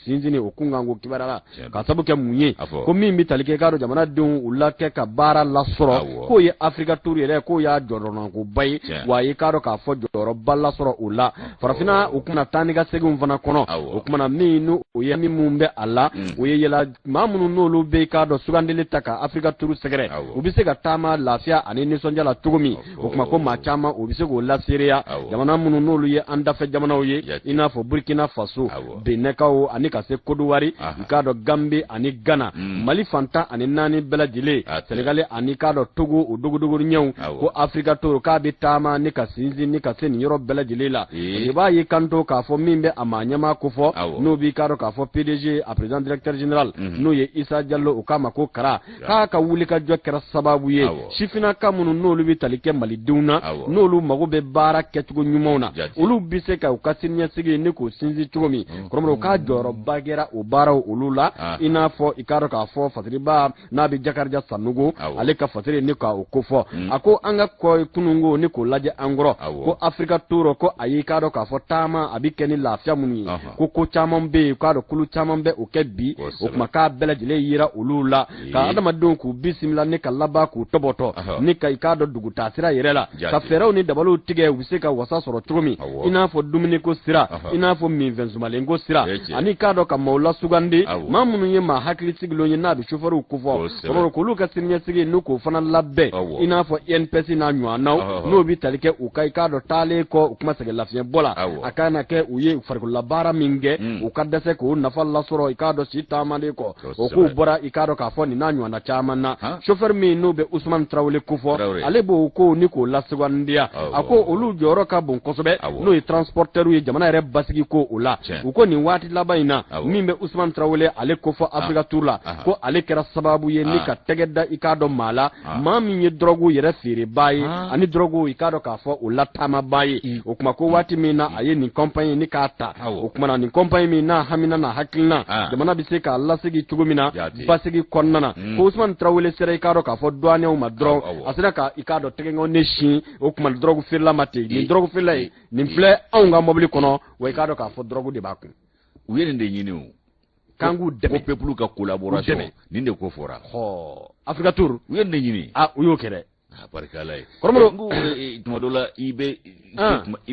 sinsinni o kunkanko kibaruya la. Ka sabu kɛ mun ye, ko min bɛ tali kɛ i k'a dɔn jamanadenw u la kɛ ka baara lasɔrɔ, k'o ye Africa Tour yɛrɛ k'o y'a jɔyɔrɔnankoba ye, wa i k'a dɔn k'a fɔ jɔyɔrɔba lasɔrɔ o la farafinna. O kumana taa ni ka seginw fana kɔnɔ, o kumana min n'o ye min mun bɛ a la, o ye yɛlɛ maa minnu n'olu bɛ i k'a dɔn sugandili ta ka Africa Tour sɛgɛrɛ, u bɛ se ka taama lafiya ani nisɔndiya la cogo min. O kuma ko maa caman o bɛ se k'o laseereya, jamana minnu n'olu ye an dafɛ jamanaw ye, i n'a fɔ Burkina Faso, Benɛkaw, ani ka se Kodowari, i k'a dɔn Gambi ani Gana, Mali fan 14 bɛɛ lajɛlen, Senegali ani k'a dɔn Togo, o dogodogo ɲɛw, ko Africa Tour k'a bɛ taama ni ka sinsin ni ka se nin yɔrɔ bɛɛ lajɛlen la. I b'a ye kanto k'a fɔ min bɛ a maa ɲɛmaa kofɔ, n'o b'i k'a dɔn k'a fɔ PDG, a président directeur général, n'o ye Isa Jalo, o k'a ma ko Kara, k'a ka wulikajɔ kɛra sababu ye sifinnaka minnu n'olu bɛ tali kɛ malidenw na, n'olu mago bɛ baara kɛcogo ɲumanw na, olu bɛ se ka u ka siniɲɛsigi ni k'o sinsin cogo min. Kɔrɔmɔrɔ, k'a jɔyɔrɔba kɛra o baaraw olu la, i n'a fɔ i k'a dɔn k'a fɔ fasiriba n'a bɛ Jakarija Sanogo, ale ka fasiri ni ka o kofɔ. A ko an ka kɔ kununko ni k'o lajɛ an kɔrɔ, ko Africa Tour ko a y'i k'a dɔn k'a fɔ taama a bɛ kɛ. kɛ ni lafiya minnu ye, ko ko caman bɛ yen, k'a dɔn kulu caman bɛ o kɛ bi. O tuma k'a bɛɛ lajɛlen yera olu la ka adamadenw k'u bisimila ni ka laban k'u tɔbɔtɔ ni ka i k'a dɔn dugutaa sira yɛrɛ la, ka fɛɛrɛw ni dabaliw tigɛ, u bɛ se ka wasa sɔrɔ cogo min, i n'a fɔ dumuniko sira, i n'a fɔ minfɛn sumalenko sira, ani k'a dɔn ka maaw lasugandi, maa minnu ye maa hakili sigilenw ye, n'a bɛ sofɛriw kofɔ, kɔrɔ k'olu ka siniɲɛsigi n'u k'o fana labɛn, i n'a fɔ INPS n'a ɲɔgɔnnaw, n'o bɛ tali kɛ u ka i k'a dɔn taalen kɔ u kuma sɛgɛn lafiɲɛbɔ la, a kana kɛ u ye farikololabaara min kɛ, u ka dɛsɛ k'o nafa lasɔrɔ i k'a dɔn si taamalen kɔ. O k'u bɔra i k'a dɔn k'a fɔ nin n'a ɲɔgɔnna caman na. Sofɛri min n'o bɛ Usumani Tarawele kofɔ, ale b'o ko ni k'o lasugandiya. A ko olu jɔyɔrɔ ka bon kosɛbɛ, n'o ye transportɛriw ye, jamana yɛrɛ basigi ko o la. U ko nin waati laban in na, min bɛ Usumani Tarawele ale kofɔ Africa Tour la, ko ale kɛra sababu ye ni ka tɛgɛ da i k'a dɔn maa la, maa min ye dɔrɔgu yɛrɛ feerebaa ye ani dɔrɔgu i k'a dɔn k'a fɔ o lataamabaa ye. O kuma ko waati min na a ye nin kɔnpaɲi ni k'a ta, o kuma na nin kɔnpaɲi min n'a hamina n'a hakilina, jamana bɛ se k'a lasegin cogo min na basigi kɔnɔna na, ko Usumani Tarawele sera i k'a dɔn k'a fɔ duwanɛw ma dɔrɔn, a sera ka i k'a dɔn tɛgɛnkɔni sin o kuma dɔrɔgu feerela ma ten: nin dɔrɔgu feerela ye, nin filɛ anw ka mɔbili kɔnɔ wa, i k'a dɔn k'a fɔ dɔrɔgu de b'a kun. U ye nin de ɲini o. K'an k'u dɛmɛ. Ko peuple ka collaboration, nin de ko fɔra. Africa Tour. U ye nin de ɲini. Ah, u y'o kɛ dɛ. A barika Ala ye. Kɔrɔmɔrɔ. N ko tuma dɔ la, i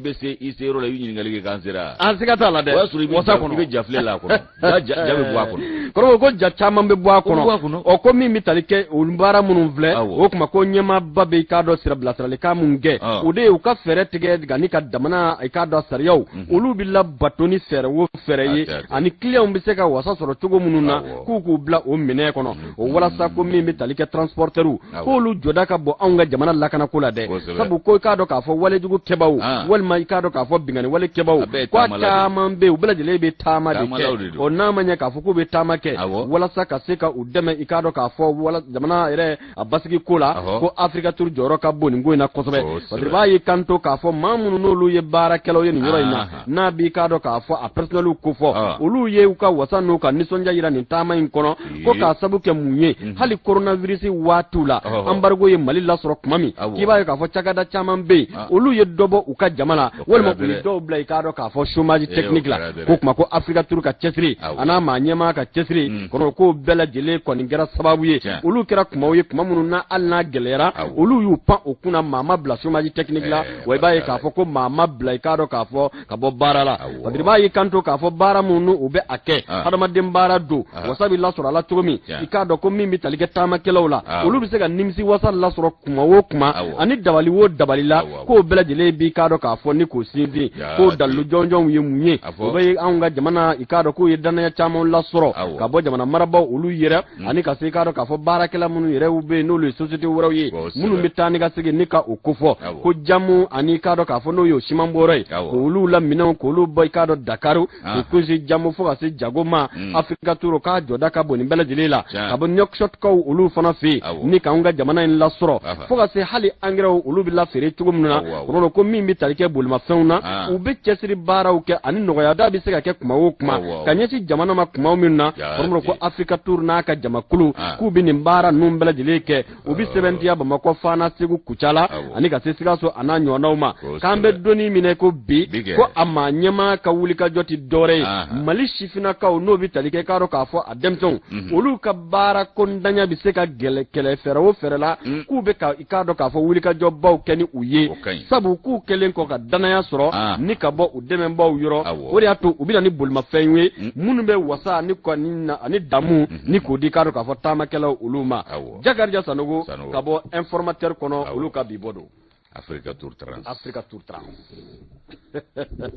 bɛ se i se yɔrɔ la, i bɛ ɲininkali kɛ k'an sera. An siga t'a la dɛ. O y'a sɔrɔ i bɛ wasa kɔnɔ. I bɛ jafilɛ la a kɔnɔ, ja bɛ bɔ a kɔnɔ. Kɔrɔmɔrɔ, ko ja caman bɛ bɔ a O bɛ bɔ a kɔnɔ. kɔnɔ. Ɔ, ko min bɛ tali kɛ o baara minnu filɛ, o tuma ko ɲɛmaaba bɛ i k'a dɔn sira bilasiralikan mun kɛ, o de ye u ka fɛɛrɛ tigɛ nka ni ka jamana i k'a dɔn sariyaw, olu bɛ labato ni fɛɛrɛ o fɛɛrɛ ye, ani kiliyanw bɛ se ka wasa sɔrɔ cogo minnu na, k'u bila o minɛn kɔnɔ o walasa ko min bɛ tali kɛ transportɛriw, k'olu jɔda ka bon anw ka jamana lakanako la dɛ. Sabu ko i k'a dɔn k'a fɔ walejugu kɛbaw walima i k'a dɔn k'a fɔ binkanni wale kɛbaw, ko a caman bɛ yen, u bɛɛ lajɛlen bɛ taama de kɛ. Ɔ, n'a ma ɲɛ k'a fɔ k'u bɛ taama kɛ walasa ka se ka u dɛmɛ i k'a dɔn k'a fɔ jamana yɛrɛ a basigi ko la, ko Africa Tour jɔyɔrɔ ka bon nin ko in na kosɛbɛ, parce que b'a y'i kanto k'a fɔ maa minnu n'olu ye baarakɛlaw ye nin yɔrɔ in na, n'a b'i k'a dɔn k'a fɔ a personnel kofɔ, olu ye u ka wasa n'u ka nisɔndiya yira nin taama in kɔnɔ, ko k'a sabu kɛ mun ye, hali coronavirus waatiw la, embargo ye Mali lasɔrɔ tuma min, k'i b'a ye k'a fɔ cakɛda caman bɛ yen, olu ye dɔ bɔ u ka jama la walima u ye dɔw bila i k'a dɔn k'a fɔ chômage technique la. Ko tuma ko Africa Tour ka cɛsiri a n'a maa ɲɛmaa ka cɛsiri kɔnɔ, k'o bɛɛ lajɛlen kɔni kɛra sababu ye, olu kɛra kumaw ye, kuma minnu na hali n'a gɛlɛyara, olu y'u pan o kunna, maa ma bila chômage technique la, wa i b'a ye k'a fɔ ko maa ma bila i k'a dɔn k'a fɔ ka bɔ baara la. Parce que b'a y'i kanto k'a fɔ baara minnu u bɛ a kɛ, hadamaden baara don, wasa bɛ lasɔrɔ a la cogo min, i k'a dɔn ko min bɛ tali kɛ taamakɛlaw la, olu bɛ se ka nimisi wasa lasɔrɔ kuma o kuma ani dabali o dabali la, k'o bɛɛ lajɛlen b'i k'a dɔn k'a fɔ ni k'o sinsin, k'o dalilu jɔnjɔnw ye mun ye, o bɛ anw ka jamana i k'a dɔn k'u ye danaya caman lasɔrɔ ka bɔ jamana marabaaw olu yɛrɛ, ani ka se i k'a dɔn k'a fɔ baarakɛla minnu yɛrɛ bɛ yen, n'olu ye société wɛrɛw ye minnu bɛ taa ni ka segin ni ka o kofɔ, ko jamu ani i k'a dɔn k'a fɔ n'o ye o siman bɔyɔrɔ ye, k'olu la minɛnw k'olu bɔ i k'a dɔn Dakar, k'u kunsin jamu fo ka se jago ma. Africa Tour k'a jɔda ka bon nin bɛɛ lajɛlen la, ka bɔ Nouakchottkaw olu fana fɛ yen ni k'anw ka jamana in lasɔrɔ, fo ka se hali angɛrɛw olu bɛ lafeere cogo min na. Kɔrɔ ko min bɛ tali kɛ bolimafɛnw na, u bɛ cɛsiri baaraw kɛ ani nɔgɔyada bɛ se ka kɛ kuma o kuma ka ɲɛsin jamana ma kuma min na. Kɔrɔ ko Africa Tour n'a ka jamakulu k'u bɛ nin baara ninnu bɛɛ lajɛlen kɛ, u bɛ sɛbɛntiya Bamakɔ, Fana, Segu, Kucala ani ka se Sikaso a n'a ɲɔgɔnnaw ma. K'an bɛ donni minɛ ko bi, ko a maa ɲɛmaa ka wulikajɔ tɛ dɔwɛrɛ ye, Mali sifinnakaw n'o bɛ tali kɛ k'a dɔn k'a fɔ a denmisɛnw, olu ka baara ko ntanya bɛ se ka gɛlɛ kɛlɛ fɛɛrɛ o fɛɛrɛ la, k'u bɛ ka i k'a dɔn k'a fɔ wulikajɔbaw kɛ ni u ye, sabu k'u kɛlen kɔ ka danaya sɔrɔ ni ka bɔ u dɛmɛbaaw yɔrɔ, o de y'a to u bɛ na ni bolimafɛn ye minnu bɛ wasa ni kɔni ani damu ni k'o di k'a dɔn k'a fɔ taamakɛlaw olu ma. Jakarija Sanogo ka bɔ Informateur kɔnɔ, olu ka bi bɔ don. Africa Tour Trans. Africa Tour Trans.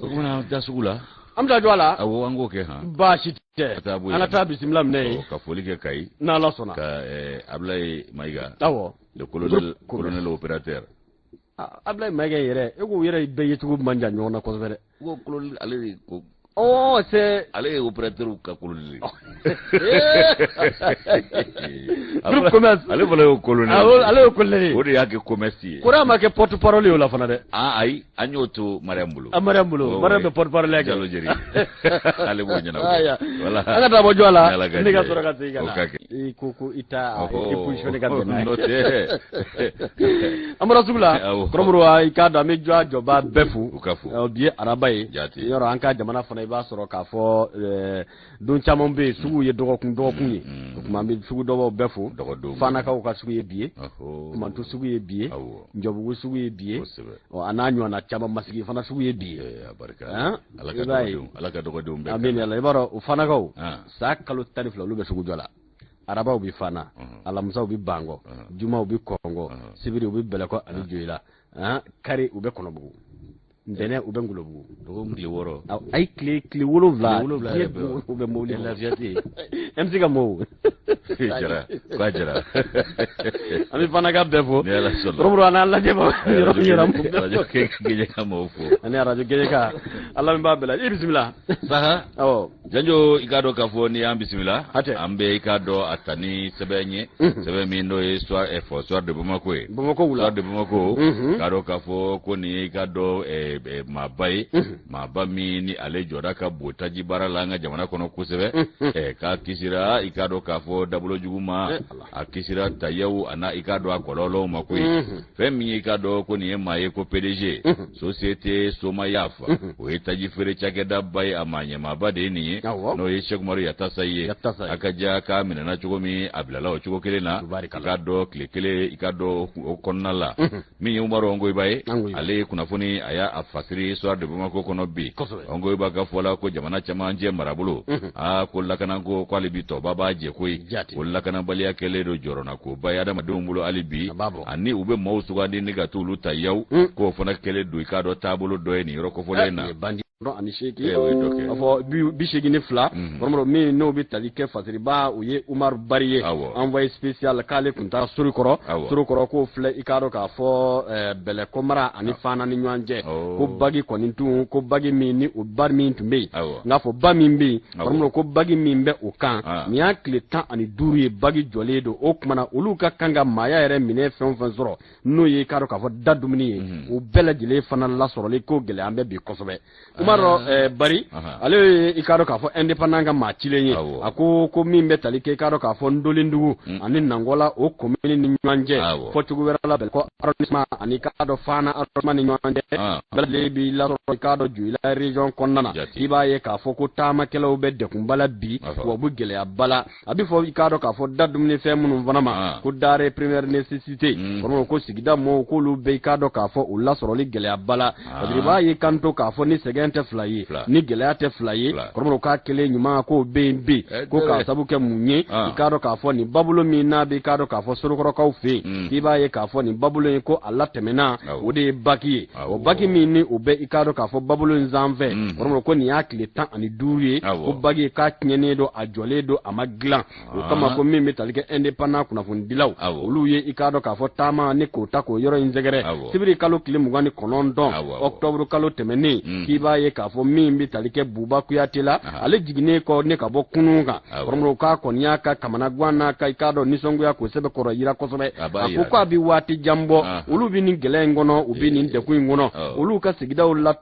O kumana da sugu la. An bɛ taa jɔ a la. Awɔ, an k'o kɛ han. Baasi tɛ, an ka taa bisimila minɛ yen. Ka foli kɛ Kayi. N'Ala sɔnna. Ka Abulaye Mayiga. Le colonel opérateur. Abulaye Mayiga yɛrɛ, e k'u yɛrɛ bɛɛ yecogo man jan ɲɔgɔn na kosɛbɛ dɛ. Ko colonel ale de ko. Oh, c'est. Ale ye opérateur ka colonel ye. Groupe commerce. Ale fana y'o colonel. Ale y'o colonel ye. O de y'a kɛ commerce ye. Kora ma kɛ porte parole ye o la fana dɛ. Ah ayi, an y'o to Mariam bolo. Ah, Mariam bolo. Mariam bɛ porte parole kɛ. Jalo Jeri. Ale b'o ɲɛnabɔ. Voilà. An ka taa bɔ jɔ a la. Ne ka sɔrɔ ka segin ka na. O ka kɛ. I ko ko i ta i positionné ka bɛn n'a ye. An bɔra sugu la, kɔrɔmuru, i k'a dɔn an bɛ jɔ jɔba bɛɛ fo. U ka fo. Bi ye araba ye. Yɔrɔ an ka jamana fana, i b'a sɔrɔ k'a fɔ don caman bɛ yen, sugu ye dɔgɔkun dɔgɔkun ye. O tuma an bɛ sugu dɔbaw bɛɛ fo. Fanakaw ka sugu ye bi ye, Kumantu sugu ye bi ye, Njɔbugu sugu ye bi ye, a n'a ɲɔgɔnna caman, Masigi fana sugu ye bi ye. Ala ka dɔgɔdenw bɛɛ. Amin. I b'a dɔn o fanakaw, san kalo 12 olu bɛ sugu jɔ la. Arabaw bɛ Fana, alamisaw bɛ Bankɔ, jumaw bɛ Kɔngɔ, sibiri u bɛ Bɛlɛkɔ ani Joyila, kari u bɛ Kɔnɔbugu, ntɛnɛn u bɛ Ngolobugu. Dɔgɔkun tile 6. Ayi, tile 7. U bɛ mobili lafiya tɛ yen. MC ka mɔgɔw. Jara k'a jara. An bɛ Fanaka bɛɛ fo. Ni Ala sɔnna. Kɔrɔmuru, an n'an lajɛbaga yɔrɔ yɔrɔ. Arajo Gɛɲɛka mɔgɔw fo. Ani arajo Gɛɲɛka, an lamɛnbaa bɛɛ la, i bisimila. Saha. Awɔ. Janjo, i k'a dɔn k'a fɔ n'i y'an bisimila. Hatɛ. An bɛ i k'a dɔn a ta ni sɛbɛn ye. Sɛbɛn min n'o ye Soir Info, Soir de Bamako ye. Bamako wula. Soir de Bamako. K'a dɔn k'a fɔ ko nin ye i k'a dɔn maaba ye. Maaba min ni ale jɔda ka bon taji baara la an ka jamana kɔnɔ kosɛbɛ. K'a kisira i k'a dɔn k'a fɔ dabolo jugu ma. A kisira tayaw a n'a i k'a dɔn a kɔlɔlɔw ma koyi. Fɛn min ye i k'a dɔn ko nin ye maa ye ko PDG. Société Somayaf. O ye taji feere cakɛdaba ye, a maa ɲɛmaaba de ye nin ye. N'o ye Cheikh Umaru Yatasa ye. A ka ja k'a minɛna cogo min, a bilala o cogo kelen na. I k'a dɔn tile kelen i k'a dɔn o kɔnɔna la. Min ye Umaru Ongoyiba ye, ale ye kunnafoni a y'a fasiri Soir de Bamako kɔnɔ bi. Ongoyiba ka fɔ la ko jamana camancɛ marabolo, aa, ko lakanako ko hali bi tɔba b'a jɛ koyi. Ko lakanabaliya kɛlen don jɔrɔnakoba ye adamadenw bolo hali bi, ani u bɛ maaw sugandi ni ka t'olu ta yaw, k'o fana kɛlen don i k'a dɔn taabolo dɔ ye nin yɔrɔ kofɔlen in na. 88, a fɔ 82, kɔrɔmɔrɔ, min n'o bɛ tali kɛ fasiriba, o ye Umaru Bari ye, envoyé spécial, k'ale tun taara Sorokɔrɔ. Sorokɔrɔ k'o filɛ, i k'a dɔn k'a fɔ Bɛlɛkɔ mara ani Fana ni ɲɔgɔn cɛ, ko bagi kɔni tun, ko bagi min ni o ba min tun bɛ yen, n k'a fɔ ba min bɛ yen, kɔrɔmɔrɔ, ko bagi min bɛ o kan, nin y'a tile 15 ye bagi jɔlen don. O tuma na olu ka kan ka maaya yɛrɛ minɛ fɛn o fɛn sɔrɔ, n'o ye i k'a dɔn k'a fɔ da dumuni ye, o bɛɛ lajɛlen fana lasɔrɔli ko gɛlɛya bɛ bi kosɛbɛ. Umaru Bari, ale ye i k'a dɔn k'a fɔ indépendant ka maa cilen ye, a ko ko min bɛ tali kɛ i k'a dɔn k'a fɔ Ndolendugu ani Nankɔla, o commune ni ɲɔgɔn cɛ, fɔcogo wɛrɛ la Bɛlɛkɔ arrondissement ani i k'a dɔn Fana arrondissement ni ɲɔgɔn cɛ, bɛɛ lajɛlen b'i lasɔrɔ i k'a dɔn Joyila région kɔnɔna na. I b'a ye k'a fɔ ko taamakɛlaw bɛ degunba la bi, wa u bɛ gɛlɛyaba la. A bɛ fɔ i k'a dɔn k'a fɔ da dumunifɛn minnu fana ma ko denrée première nécessité, kɔrɔ ko sigida mɔgɔw k'olu bɛ i k'a dɔn k'a fɔ o lasɔrɔli gɛlɛyaba la, parce que i b'a ye kanto k'a fɔ ni sɛgɛn tɛ fila ye, ni gɛlɛya tɛ fila ye, kɔrɔ k'a kelen ɲuman k'o bɛ yen bi, ko k'a sabu kɛ mun ye, i k'a dɔn k'a fɔ nin babolo min n'a bɛ i k'a dɔn k'a fɔ Sorokɔrɔkaw fɛ yen, k'i b'a ye k'a fɔ nin babolo in ko a latɛmɛna, o de ye baki ye. O baki min ni o bɛ i k'a dɔn k'a fɔ babolo in sanfɛ, kɔrɔ ko nin y'a tile 15 ye ko baki k'a tiɲɛnen don, a jɔlen don, a ma dilan. O kama ko min bɛ tali kɛ indépendant kunnafonidilaw, olu ye i k'a dɔn k'a fɔ taama ni k'o ta k'o yɔrɔ in sɛgɛrɛ sibiri kalo tile 29, octobre kalo tɛmɛnen, k'i b'a ye k'a fɔ min bɛ tali kɛ Buba Kuyate la, ale jiginnen kɔ ne ka bɔ kunun kan, kɔrɔmɔrɔ, k'a kɔni y'a ka kamanagan n'a ka i k'a dɔn nisɔngoya k'o sɛbɛn kɔrɔ yira kosɛbɛ. A ko k'a bɛ waati jan bɔ, olu bɛ nin gɛlɛya in kɔnɔ, u bɛ nin degun in kɔnɔ, olu ka sigidaw la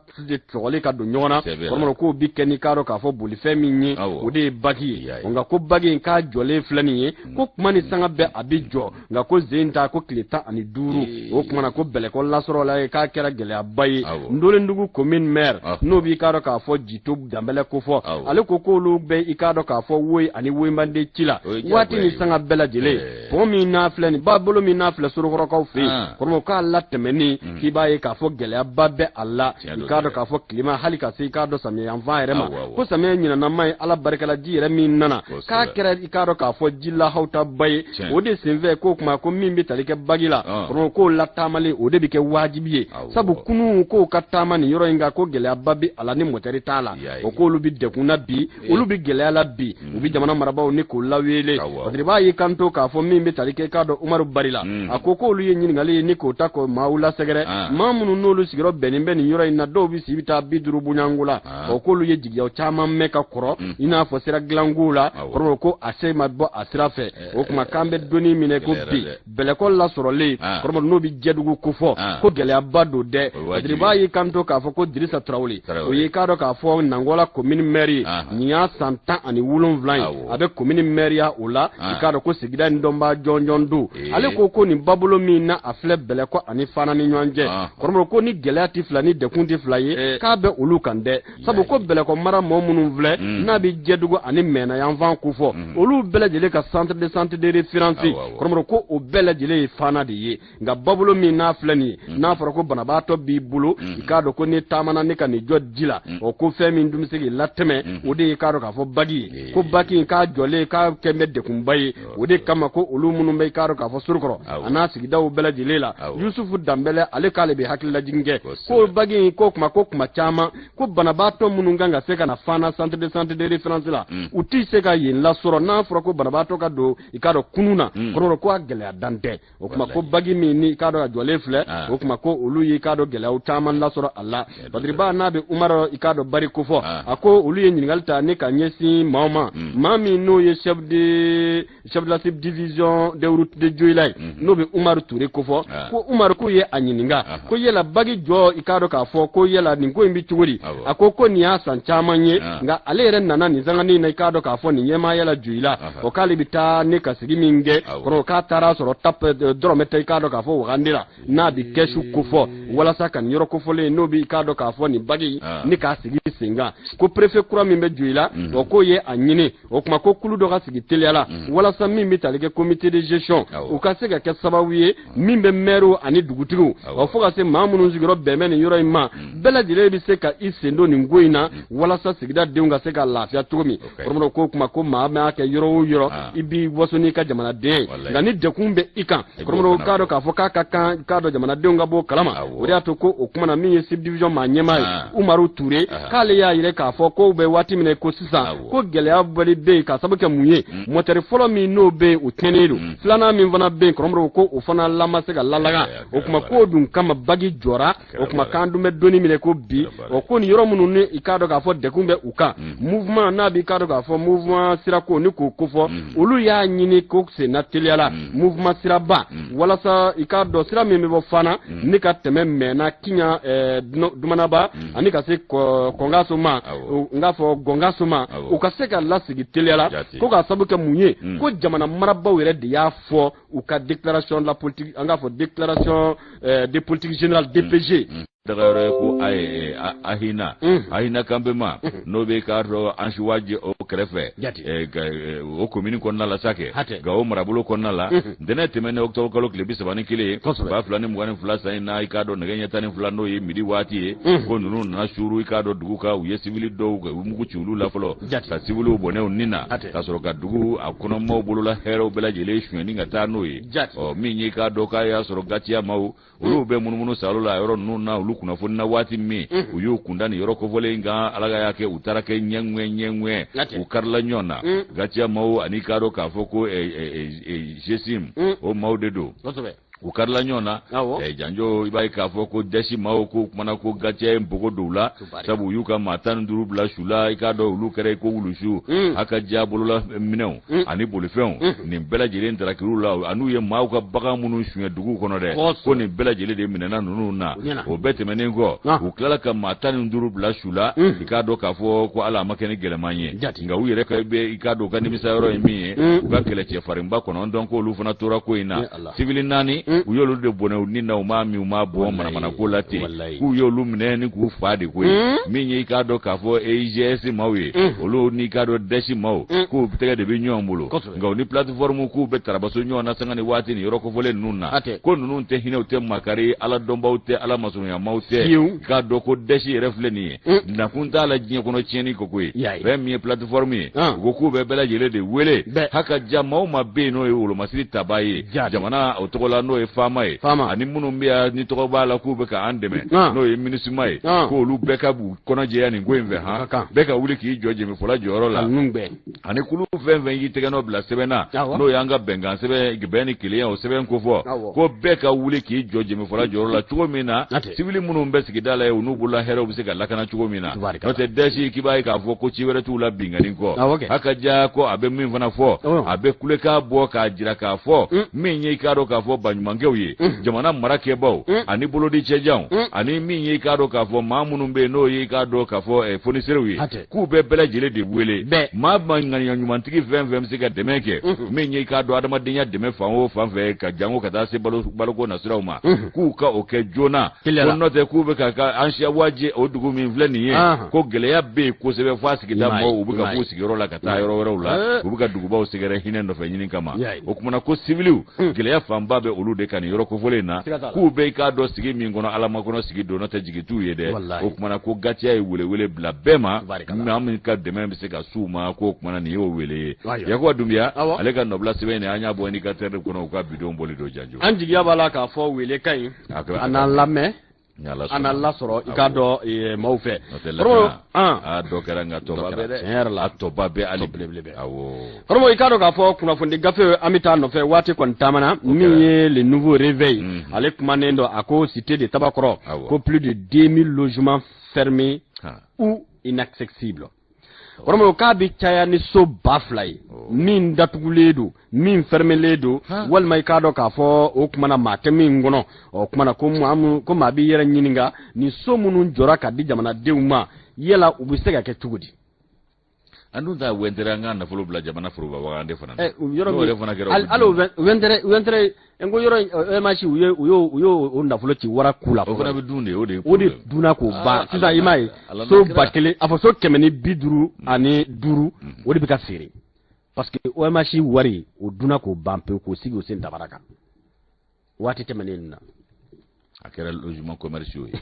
sɔgɔli ka don ɲɔgɔn na, kɔrɔmɔrɔ, k'o bi kɛ n'i k'a dɔn k'a fɔ bolifɛn min ye, o de ye bagi ye. Nka ko bagi in k'a jɔlen filɛ nin ye, ko kuma ni sanga bɛɛ a bɛ jɔ, nka ko zen ta ko tile 15, o kuma na ko Bɛlɛkɔ lasɔrɔ la ye k'a kɛra gɛlɛyaba ye. Ndolendugu commune maire, n'o b'i k'a dɔn k'a fɔ Jito Danbɛlɛ kofɔ, ale ko k'olu bɛ i k'a dɔn k'a fɔ woyi ani woyimande ci la waati ni sanga bɛɛ lajɛlen. Pont min n'a filɛ nin ba bolo min n'a filɛ Sorokɔrɔkaw fɛ yen, kɔrɔmɔ, k'a latɛmɛni, k'i b'a ye k'a fɔ gɛlɛyaba bɛ a la, i k'a dɔn k'a fɔ tilema hali ka se i k'a dɔn samiyɛ yanfan yɛrɛ ma, ko samiyɛ ɲinanama ye Ala barikala ji yɛrɛ min nana, k'a kɛra i k'a dɔn k'a fɔ ji lahawutaba ye. O de senfɛ k'o kuma ko min bɛ tali kɛ bagi la, kɔrɔmɔ, k'o lataamali o de bɛ kɛ wajibi ye, sabu kunun k'o ka taama nin yɔrɔ in kan, ko gɛlɛyaba bɛ a la ni mɔtɛri t'a la. O k'olu bɛ degun na bi, olu bɛ gɛlɛya la bi, u bɛ jamana marabaaw ni k'o lawele, parce que i b'a ye kanto k'a fɔ min bɛ tali kɛ k'a dɔn Umaru Bari la, a ko k'olu ye ɲininkali ye ni k'o ta k'o maaw lasɛgɛrɛ, maa minnu n'olu sigiyɔrɔ bɛnnen bɛ nin yɔrɔ in na, dɔw bɛ si bɛ taa 50 bonyanko la. O k'olu ye jigiyaw caman mɛn ka kɔrɔ, i n'a fɔ sira dilanko la, kɔrɔ ko a se ma bɔ a sira fɛ. O tuma k'an bɛ donni minɛ ko bi Bɛlɛkɔ lasɔrɔlen, kɔrɔ n'o bɛ Jɛdugu kofɔ, ko gɛlɛyaba don dɛ, parce que i b'a ye kanto k'a fɔ ko Dirisa Tarawele. O ye i k'a dɔn k'a fɔ Nangɔla commune maire ye. Nin y'a san 17 ye a bɛ commune maire o la. I k'a dɔn ko sigida in dɔnbaa jɔnjɔn don. Ale ko nin babolo min na a filɛ Bɛlɛkɔ ani Fana ni ɲɔgɔn cɛ, kɔrɔmɔrɔ ko ni gɛlɛya tɛ fila ni dɛkun tɛ fila ye, k'a bɛ olu kan dɛ. Sabu ko Bɛlɛkɔ mara mɔgɔ minnu filɛ n'a bɛ Jɛdugu ani Mɛna yanfan kofɔ, olu bɛɛ lajɛlen ka centre de santé de référence, kɔrɔmɔrɔ ko o bɛɛ lajɛlen ye Fana de ye. Nka babolo min n'a filɛ nin ye, n'a fɔra ko banabaatɔ b'i bolo, i k'a dɔn ko n'i taamana ne ka nin jɔ ji la, o ko fɛn min dun bɛ se k'i latɛmɛ, o de ye k'a dɔn k'a fɔ bagi ye. Ko baki in k'a jɔlen k'a kɛ bɛ dekunba ye. O de kama ko olu minnu bɛ i k'a dɔn k'a fɔ Sorokɔrɔ a n'a sigidaw bɛɛ lajɛlen la, Yusufu Danbɛlɛ ale k'ale bɛ hakililajigin kɛ ko bagi in ko kuma caman ko banabaatɔ minnu kan ka se ka na Fana centre de santé de référence la, u tɛ se ka yen lasɔrɔ. N'a fɔra ko banabaatɔ ka don i k'a dɔn kunun na, kɔrɔ ko a gɛlɛya dan tɛ. O tuma ko bagi min ni i k'a dɔn a jɔlen filɛ, o tuma ko olu ye i k'a dɔn gɛlɛyaw caman lasɔrɔ a la. Badiriba n'a bɛ Umaru i k'a dɔn Bari kofɔ, a ko olu ye ɲininkali ta ne ka ɲɛsin maaw ma, maa min n'o ye chef de la subdivision des routes de Dioïla ye, n'o bɛ Umaru Ture kofɔ. Ko Umaru k'u ye a ɲininka ko yala bagi jɔ i k'a dɔn k'a fɔ ko yala nin ko in bɛ cogo di? A ko nin y'a san caman ye, nka ale yɛrɛ nana nin sanganin na i k'a dɔn k'a fɔ nin ɲɛmaaya la Dioïla, o k'ale bɛ taa ne ka sigi min kɛ kɔrɔ, k'a taara sɔrɔ tap dɔrɔmɛ tɛ i k'a dɔn k'a fɔ wagande la n'a bɛ kɛsu kofɔ walasa ka nin yɔrɔ kofɔlen n'o bɛ i k'a dɔn k'a fɔ nin bagi ni k'a sigi sen kan. Ko préfet kura min bɛ Dioïla, o k'o ye a ɲini, o tuma ko kulu dɔ ka sigi teliya la walasa min bɛ tali kɛ comité de gestion, u ka se ka kɛ sababu ye min bɛ maire ani dugutigiw, o fo ka se maa minnu sigiyɔrɔ bɛn bɛ nin yɔrɔ in ma, bɛɛ lajɛlen bɛ se ka i sen don nin ko in na walasa sigida denw ka se ka lafiya cogo min. Kɔrɔmɔrɔ ko kuma ko maa m'a kɛ yɔrɔ o yɔrɔ, i b'i waso n'i ka jamanaden ye, nka ni degun bɛ i kan, kɔrɔmɔrɔ k'a dɔn k'a fɔ k'a ka kan k'a dɔn jamanadenw ka bɔ kalama. O de y'a to ko o kuma na min ye subdivision maa ɲɛmaa ye Umaru Ture, k'ale y'a yira k'a fɔ ko bɛ waati min na ko sisan ko gɛlɛya bali bɛ yen, ka sababu kɛ mun ye? Mɔtɛri fɔlɔ min n'o bɛ yen, o tiɲɛnen don. Filanan min fana bɛ yen, kɔrɔmɔrɔ ko o fana lama se ka lalaga. O tuma k'o dun kama bagi jɔra. O tuma k'an dun bɛ donni minɛ ko bi, o ko nin yɔrɔ minnu ni i k'a dɔn k'a fɔ degun bɛ u kan, mouvement n'a b'i k'a dɔn k'a fɔ mouvement sirako ni k'o kofɔ, olu y'a ɲini ko senna teliya la mouvement siraba, walasa i k'a dɔn sira min bɛ bɔ Fana ni ka tɛmɛ Mɛna, Kiɲa, Dumanaba ani ka se Kɔnkaso ma, n k'a fɔ Gɔnkaso ma, u ka se ka lasigi teliya la. Ko k'a sababu kɛ mun ye? Ko jamana marabaaw yɛrɛ de y'a fɔ u ka déclaration de la politique, an k'a fɔ déclaration de politique générale DPG. Dagayɔrɔ ye ko Ahina Ahina campement, n'o bɛ k'a dɔn Ansiwaji o kɛrɛfɛ, o commune kɔnɔna la sa kɛ, Gawo marabolo kɔnɔna la, ntɛnɛn tɛmɛnen octobre kalo tile 31 2022 san in na, i k'a dɔn nɛgɛ ɲɛ 12, n'o ye midi waati ye, ko ninnu nana suuru i k'a dɔn dugu kan. U ye civil dɔw u mugu ci olu la fɔlɔ, ka civiliw bɔnɛ u ni na, ka sɔrɔ ka dugu a kɔnɔmaw bolola hɛrɛw bɛɛ lajɛlen sonyɛni ka taa n'o ye. Ɔ min ye k'a dɔn k'a y'a sɔrɔ Gatiya maaw, olu bɛ munumunu salo la yɔrɔ ninnu na, olu kunnafoni na waati min, u y'u kunda nin yɔrɔ kofɔlen in kan. Ala y'a kɛ u taara kɛ ɲɛŋɛ ɲɛŋɛ, u karila ɲɔgɔn na. Gatiya maaw ani k'a dɔn k'a fɔ ko GSIM, o maaw de don, u karila ɲɔgɔn na. Janjo, i b'a ye k'a fɔ ko dɛsi maaw ko kumana ko Gatiya ye npogo don u la, sabu u y'u ka maa 15 bila su la. I k'a dɔn olu kɛra ko wulusu a ka diya bolola minɛnw ani bolifɛnw, nin bɛɛ lajɛlen darakiriw la, an'u ye maaw ka bagan minnu suɲɛ dugu kɔnɔ dɛ, ko nin bɛɛ lajɛlen de minɛna ninnu na. O bɛɛ tɛmɛnen kɔ, u tilala ka maa 15 bila su la. I k'a dɔn k'a fɔ ko ala a ma kɛ ni gɛlɛman ye, nka u yɛrɛ ka i k'a dɔn u ka nimisa yɔrɔ ye min ye, u ka kɛlɛcɛ farinba 9 k'olu fana tora ko in na. Civil 4, u y'olu de bɔnɛ u ni na, u m'a min u m'a bɔ manamana ko la ten, k'u y'olu minɛ ni k'u fa de koyi. Min ye i k'a dɔn k'a fɔ EIGS maaw ye, olu n'i k'a dɔn DES maaw, k'u tɛgɛ de bɛ ɲɔgɔn bolo, nka u ni plateforme k'u bɛ tarabaso ɲɔgɔn na sanga ni waati nin yɔrɔ kofɔlen ninnu na. Ko ninnu tɛ hinɛ, u tɛ makari, ala dɔnbaw tɛ, ala masurunyamaw tɛ. K'a dɔn ko DES yɛrɛ filɛ nin ye, nakun t'a la diɲɛ kɔnɔ tiɲɛni kɔ koyi. Fɛn min ye plateforme ye, u ko k'u bɛ bɛɛ lajɛlen de wele haka ja maaw ma bɛ yen n'o ye wolomasiri tabaa ye jamana o tɔgɔ la, n'o ye FAMa ye, ani minnu bɛ yan ni tɔgɔ b'a la k'u bɛ ka an dɛmɛ, n'o ye MINUSMA ye, k'olu bɛɛ ka b'u kɔnɔ jɛya nin ko in fɛ han, bɛɛ ka wuli k'i jɔ jɛmɛfɔla jɔyɔrɔ la, ani kulu fɛn fɛn y'i tɛgɛ nɔ bila sɛbɛn na, n'o y'an ka bɛnkan sɛbɛn bɛn ni kelenya o sɛbɛn kofɔ, ko bɛɛ ka wuli k'i jɔ jɛmɛfɔla jɔyɔrɔ la cogo min na civil minnu bɛ sigida la ye, u n'u bolola hɛrɛw bɛ se ka lakana cogo min na. N'o tɛ DES k'i b'a ye k'a fɔ ko ci wɛrɛ t'u la binkanni kɔ. A ka ja ko a bɛ min fana fɔ, a bɛ kulekan bɔ k'a jira k'a fɔ min ye i k'a dɔn k'a fɔ baɲuman baɲumankɛw ye, jamana marakɛbaw ani bolodi cɛjanw ani min ye i k'a dɔn k'a fɔ maa minnu bɛ yen n'o ye i k'a dɔn k'a fɔ foniserew ye, k'u bɛ bɛɛ lajɛlen de wele. Maa ma ŋaniya ɲumantigi fɛn fɛn bɛ se ka dɛmɛ kɛ min ye i k'a dɔn adamadenya dɛmɛ fan o fan fɛ, ka jango ka taa se baloko nasiraw ma, k'u ka o kɛ joona. Ko n'o tɛ k'u bɛ ka an siya waje o dugu min filɛ nin ye, ko gɛlɛya bɛ yen kosɛbɛ fo a sigida mɔgɔw u bɛ ka b'u sigiyɔrɔ la ka taa yɔrɔ wɛrɛw la, u bɛ ka dugubaw sɛgɛrɛ hinɛ nɔfɛ ɲini kama. O kumana ko siwiliw gɛlɛya fanba bɛ olu de kan nin yɔrɔ kofɔlen in na, k'u bɛ i k'a dɔn sigi min kɔnɔ, ala makɔnɔ sigi don, n'o tɛ jigi t'u ye dɛ. O kumana ko GATIA ye welewele bila bɛɛ ma, maa min ka dɛmɛ bɛ se ka s'u ma, k'o kumana nin y'o wele ye. Yakuba Dunbiya ale ka nɔbila sɛbɛn in, an y'a bɔ Indicateur de kɔnɔ, u ka bidon bɔli don janjo. An jigiya b'a la k'a fɔ wele ka ɲi, an n'an lamɛn, an n'an lasɔrɔ i k'a dɔn maaw fɛ. A dɔ kɛra, nka tɔba bɛ dɛ. Tiɲɛ yɛrɛ la, a tɔba bɛ hali belebele. Awɔ. Kɔrɔmɔ, i k'a dɔn k'a fɔ kunnafoni gafe an bɛ taa nɔfɛ, waati kɔni taamana. Min ye Le Nouveau Réveil, ale kumanen don, a ko cité de Tabakɔrɔ, ko plus de 2000 logements fermés ou inaccessibles. Kɔrɔmɔ, k'a bɛ caya ni so 2000 ye min datugulen don, min fɛrɛmɛlen don, walima i k'a dɔn k'a fɔ o kumana maa tɛ min kɔnɔ. O kumana ko maa b'i yɛrɛ ɲininka, nin so minnu jɔra ka di jamanadenw ma, yala u bɛ se ka kɛ cogo di? An dun t'a wɛntɛrɛ, an ka nafolo bila jamana foroba wagande fana na. Yɔrɔ min fana kɛra, hali wɛntɛrɛ n ko yɔrɔ OMH, u ye u y'o u y'o o nafolo ci wara ku la. O fana bɛ dun de, o de. O de dunna k'o ban. Sisan i m'a ye, so 1000, a fɔ so 155, o de bɛ ka feere, parce que OMH wari o dunna k'o ban pewu, k'o sigi o sen dabara kan waati tɛmɛnen na. A kɛra logement commerciaux ye.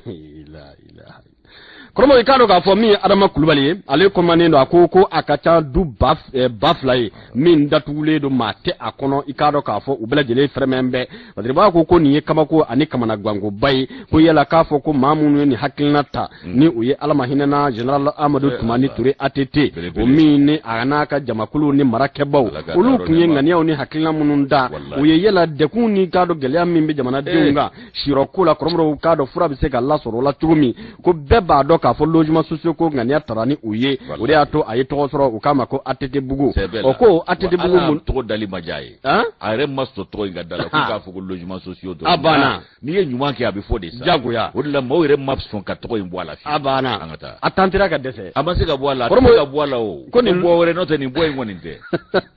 Kɔrɔmɔ, i k'a dɔn k'a fɔ min ye Adama Kulubali ye, ale kɔmanen don, a ko ko a ka ca du 2000 ye min datugulen don, maa tɛ a kɔnɔ. I k'a dɔn k'a fɔ u bɛɛ lajɛlen fɛrɛmɛn bɛɛ, parce que b'a ko ko nin ye kabako ani kamanagankoba ye, ko yala k'a fɔ ko maa minnu ye nin hakilina ta, ni o ye Ala ma hinɛna général Amadu Tumani Ture ATT, o min ni a n'a ka jamakulu ni marakɛbaw, olu tun ye ŋaniyaw ni hakilina minnu da, o ye yala dɛkun ni k'a dɔn gɛlɛya min bɛ jamanadenw kan siyɔrɔko la. Kɔrɔmɔrɔw k'a dɔn fura bɛ se ka lasɔrɔ o la cogo min, ko bɛɛ b'a dɔn k'a fɔ logement sociaux ko ŋaniya tara ni u ye, o de y'a to a ye tɔgɔ sɔrɔ, u k'a ma ko ATT bugu. O ko ATT bugu mun tɔgɔ dali ma diya ye, a yɛrɛ ma sɔn tɔgɔ in ka da la, ko k'a fɔ ko logement sociaux dɔrɔn. A banna. N'i ye ɲuman kɛ, a bɛ fɔ de sa. Jagoya. O de la maaw yɛrɛ ma sɔn ka tɔgɔ in bɔ a la. A banna. An ka taa. A tantira ka dɛsɛ. A ma se ka bɔ a la, a tɛ se ka bɔ a la o. Ko nin bɔ wɛrɛ n'o tɛ nin bɔ in kɔni tɛ.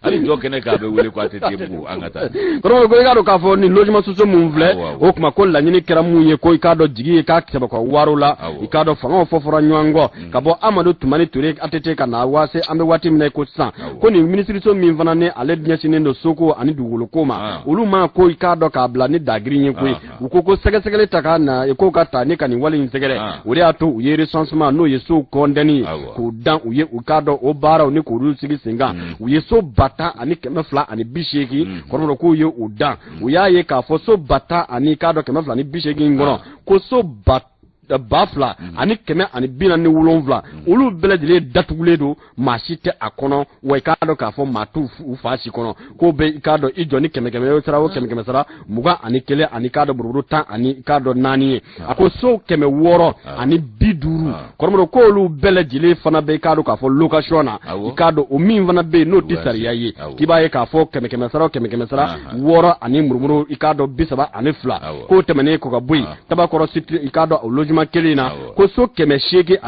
Hali jɔ kɛnɛ k'a bɛ wele ko ATT bugu, an ka taa. Kɔrɔmɔ, ko i k'a dɔn k'a fɔ nin logement sociaux mun filɛ, o tuma ko laɲini kɛra mun ye, ko i k'a dɔn jigi ye k'a sɛbɛkɔrɔ waro la, i k'a dɔn fangaw fɔ fɔra ɲɔgɔn kɔ ka bɔ Amadu Tumani Ture ATT ka na waase an bɛ waati min na i ko sisan, ko nin minisiriso min fana ni ale ɲɛsinnen don soko ani dugukoloko ma, olu ma ko i k'a dɔn k'a bila ni dagirin ye koyi. U ko ko sɛgɛsɛgɛli ta ka na ko ka ta ni ka nin wale in sɛgɛrɛ, o de y'a to u ye recensement, n'o ye sow kɔndɛni ye, k'o dan u ye, u k'a dɔn o baaraw ni k'olu sigi sen kan. U ye so 10,280, kɔrɔmɔrɔ, k'u ye o dan. U y'a ye k'a fɔ so ba tan ani k'a dɔn 280 in kɔnɔ, ko so 2147, olu bɛɛ lajɛlen datugulen don, maa si tɛ a kɔnɔ, wa i k'a dɔn k'a fɔ maa t'u u fa si kɔnɔ. K'o bɛ i k'a dɔn i jɔ ni kɛmɛ kɛmɛ sara o kɛmɛ kɛmɛ sara 21 ani k'a dɔn buruburu 14 ye. A ko so 650, kɔrɔmɔrɔ, k'olu bɛɛ lajɛlen fana bɛ i k'a dɔn k'a fɔ location na, i k'a dɔn o min fana bɛ yen n'o tɛ sariya ye, k'i b'a ye k'a fɔ kɛmɛ kɛmɛ sara o kɛmɛ kɛmɛ sara 6 ani murumuru i k'a dɔn 32. K'o tɛmɛnen kɔ ka bɔ yen, Tabakɔrɔ cité, i k'a dɔn o logement kelen na, ko so 898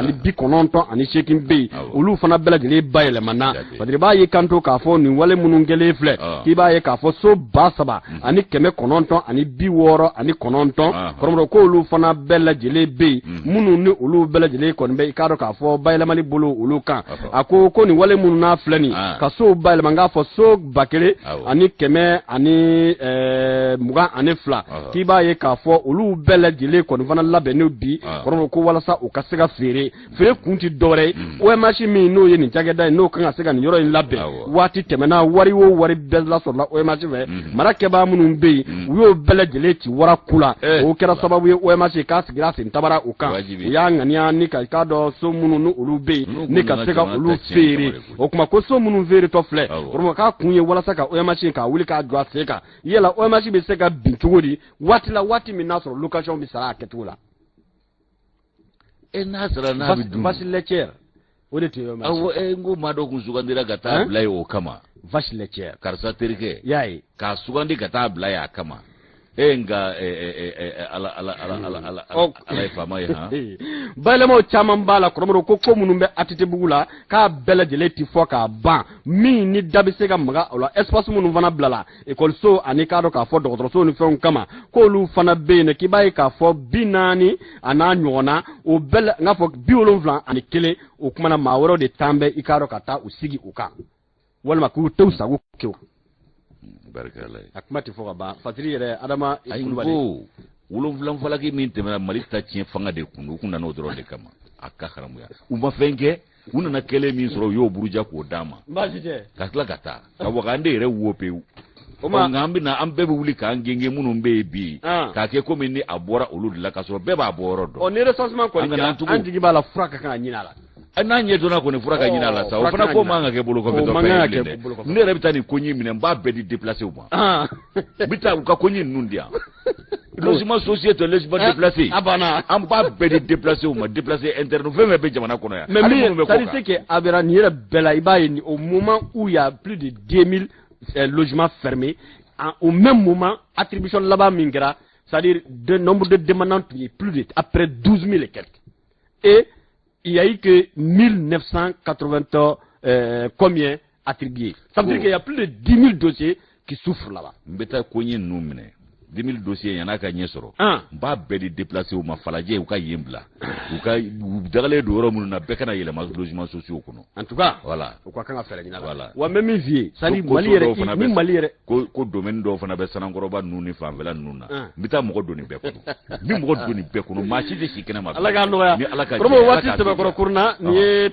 bɛ yen, olu fana bɛɛ lajɛlen bayɛlɛmana. Parce que b'a ye kanto k'a fɔ nin wale minnu kɛlen filɛ, k'i b'a ye k'a fɔ so 3969, kɔrɔmɔrɔ, k'olu fana bɛɛ lajɛlen bɛ yen, minnu ni olu bɛɛ lajɛlen kɔni bɛ i k'a dɔn k'a fɔ bayɛlɛmali bolo olu kan. A ko ko nin wale minnu n'a filɛ nin ka sow bayɛlɛma, n k'a fɔ so 1122, k'i b'a ye k'a fɔ olu bɛɛ lajɛlen kɔni fana labɛnnen bi, kɔrɔmɔrɔ, ko walasa u ka se ka feere. Feere kun tɛ dɔwɛrɛ ye, OMH min n'o ye nin cakɛda ye, n'o kan ka se ka nin yɔrɔ in labɛn, waati tɛmɛna, wari o wari bɛɛ lasɔrɔla OMH fɛ, mara kɛbaa minnu bɛ yen, u y'o bɛɛ lajɛlen ci wara ku la. O kɛra sababu ye OMH k'a sigira sen tabara o kan, u y'a ŋaniya ni ka i k'a dɔn so minnu ni olu bɛ yen ni ka se ka olu feere. O tuma ko so minnu feeretɔ filɛ, kɔrɔmɔ, k'a kun ye walasa ka OMH k'a wuli k'a jɔ a sen kan. Yala OMH bɛ se ka bin cogo di waati la, waati min n'a sɔrɔ location bɛ sara a kɛcogo la? E n'a sara n'a bɛ dun. Vache laitière, o de tun ye OMH. Awɔ, n ko maa dɔ kun sugandira ka taa bila yen o kama. Vache laitière. Karisa terikɛ. Y'a ye. K'a sugandi ka taa bila yen a kama. E nka ala ala ala ala ala ala ye faama ye han. Bayɛlɛmaw caman b'a la kɔrɔmɔrɔ ko ko minnu bɛ ATT-bugu la k'a bɛɛ lajɛlen ti fɔ k'a ban min ni da bɛ se ka maga o la espace minnu fana bilala ekɔliso ani k'a dɔn k'a fɔ dɔgɔtɔrɔso ni fɛnw kama k'olu fana bɛ yen k'i b'a ye k'a fɔ 40 a n'a ɲɔgɔnna o bɛɛ la n k'a fɔ 71 o kuma na maa wɛrɛw de taan bɛ i k'a dɔn ka taa u sigi u kan walima k'u t'u sago kɛ a kuma tɛ fɔ ka ban fasiri yɛrɛ adama kulubali ko wolonwula falaki min tɛmɛna mali ta tiɲɛ fanga de kun u kun nana o dɔrɔn de kama a ka haramuya u ma fɛn kɛ u nana kɛlen min sɔrɔ u y'o buruja k'o d'an ma baasi tɛ ka tila ka taa ka wagande yɛrɛ wo pewu nka an bɛna an bɛɛ bɛ wuli k'an gengen minnu bɛ yen bi k'a kɛ komi ni a bɔra olu de la k'a sɔrɔ bɛɛ b'a bɔ yɔrɔ dɔn ɔ ni recensement kɔni kɛra an jigi b'a la fura ka kan ka ɲini a la n'a ɲɛ dɔnna kɔni fura ka ɲini a la sa o fana ko man ka kɛ bolokɔfɛtɔ fɛn ye bilen dɛ ne yɛrɛ bɛ taa nin koɲi minɛ n b'a bɛɛ di déplacés ma n bɛ taa u ka koɲi ninnu di yan logement sociaux tɛ logement déplacé a banna an b'a bɛɛ di déplacés ma déplacé interne fɛn fɛn bɛ jamana kɔnɔ yan mais min c'est à dire que a bɛra nin yɛrɛ bɛɛ la i b'a ye au moment où il y a plus de 2000 logements fermés au même moment attribution laban min kɛra c'est-à-dire de nombre de demandants tun ye plus de après 12 000 et quelques et il y a eu que 1980 combien attribués. Ça veut dire qu'il y a plus de 10 000 dossiers qui souffrent là-bas. N bɛ taa koɲɛ ninnu minɛ 10 000 dossiers yan'a ka ɲɛ sɔrɔ n b'a bɛɛ di déplacés ma Falajɛ u ka yen bila u ka u dagalen don yɔrɔ minnu na bɛɛ kana yɛlɛma logements sociaux kɔnɔ. En tout cas voilà u ka kan ka fɛɛrɛ ɲini a la. Voilà wa n bɛ min f'i ye c'est à dire Mali yɛrɛ ni Mali yɛrɛ. ko domaine dɔw fana bɛ Sanankɔrɔba ninnu ni fanfɛla ninnu na n bɛ taa mɔgɔ don nin bɛɛ kɔnɔ n bɛ mɔgɔ don nin bɛɛ kɔnɔ maa si tɛ si kɛnɛ ma. Ala k'a nɔgɔya ni Ala ka jɛ waati sɛbɛkɔrɔ kurunna nin ye.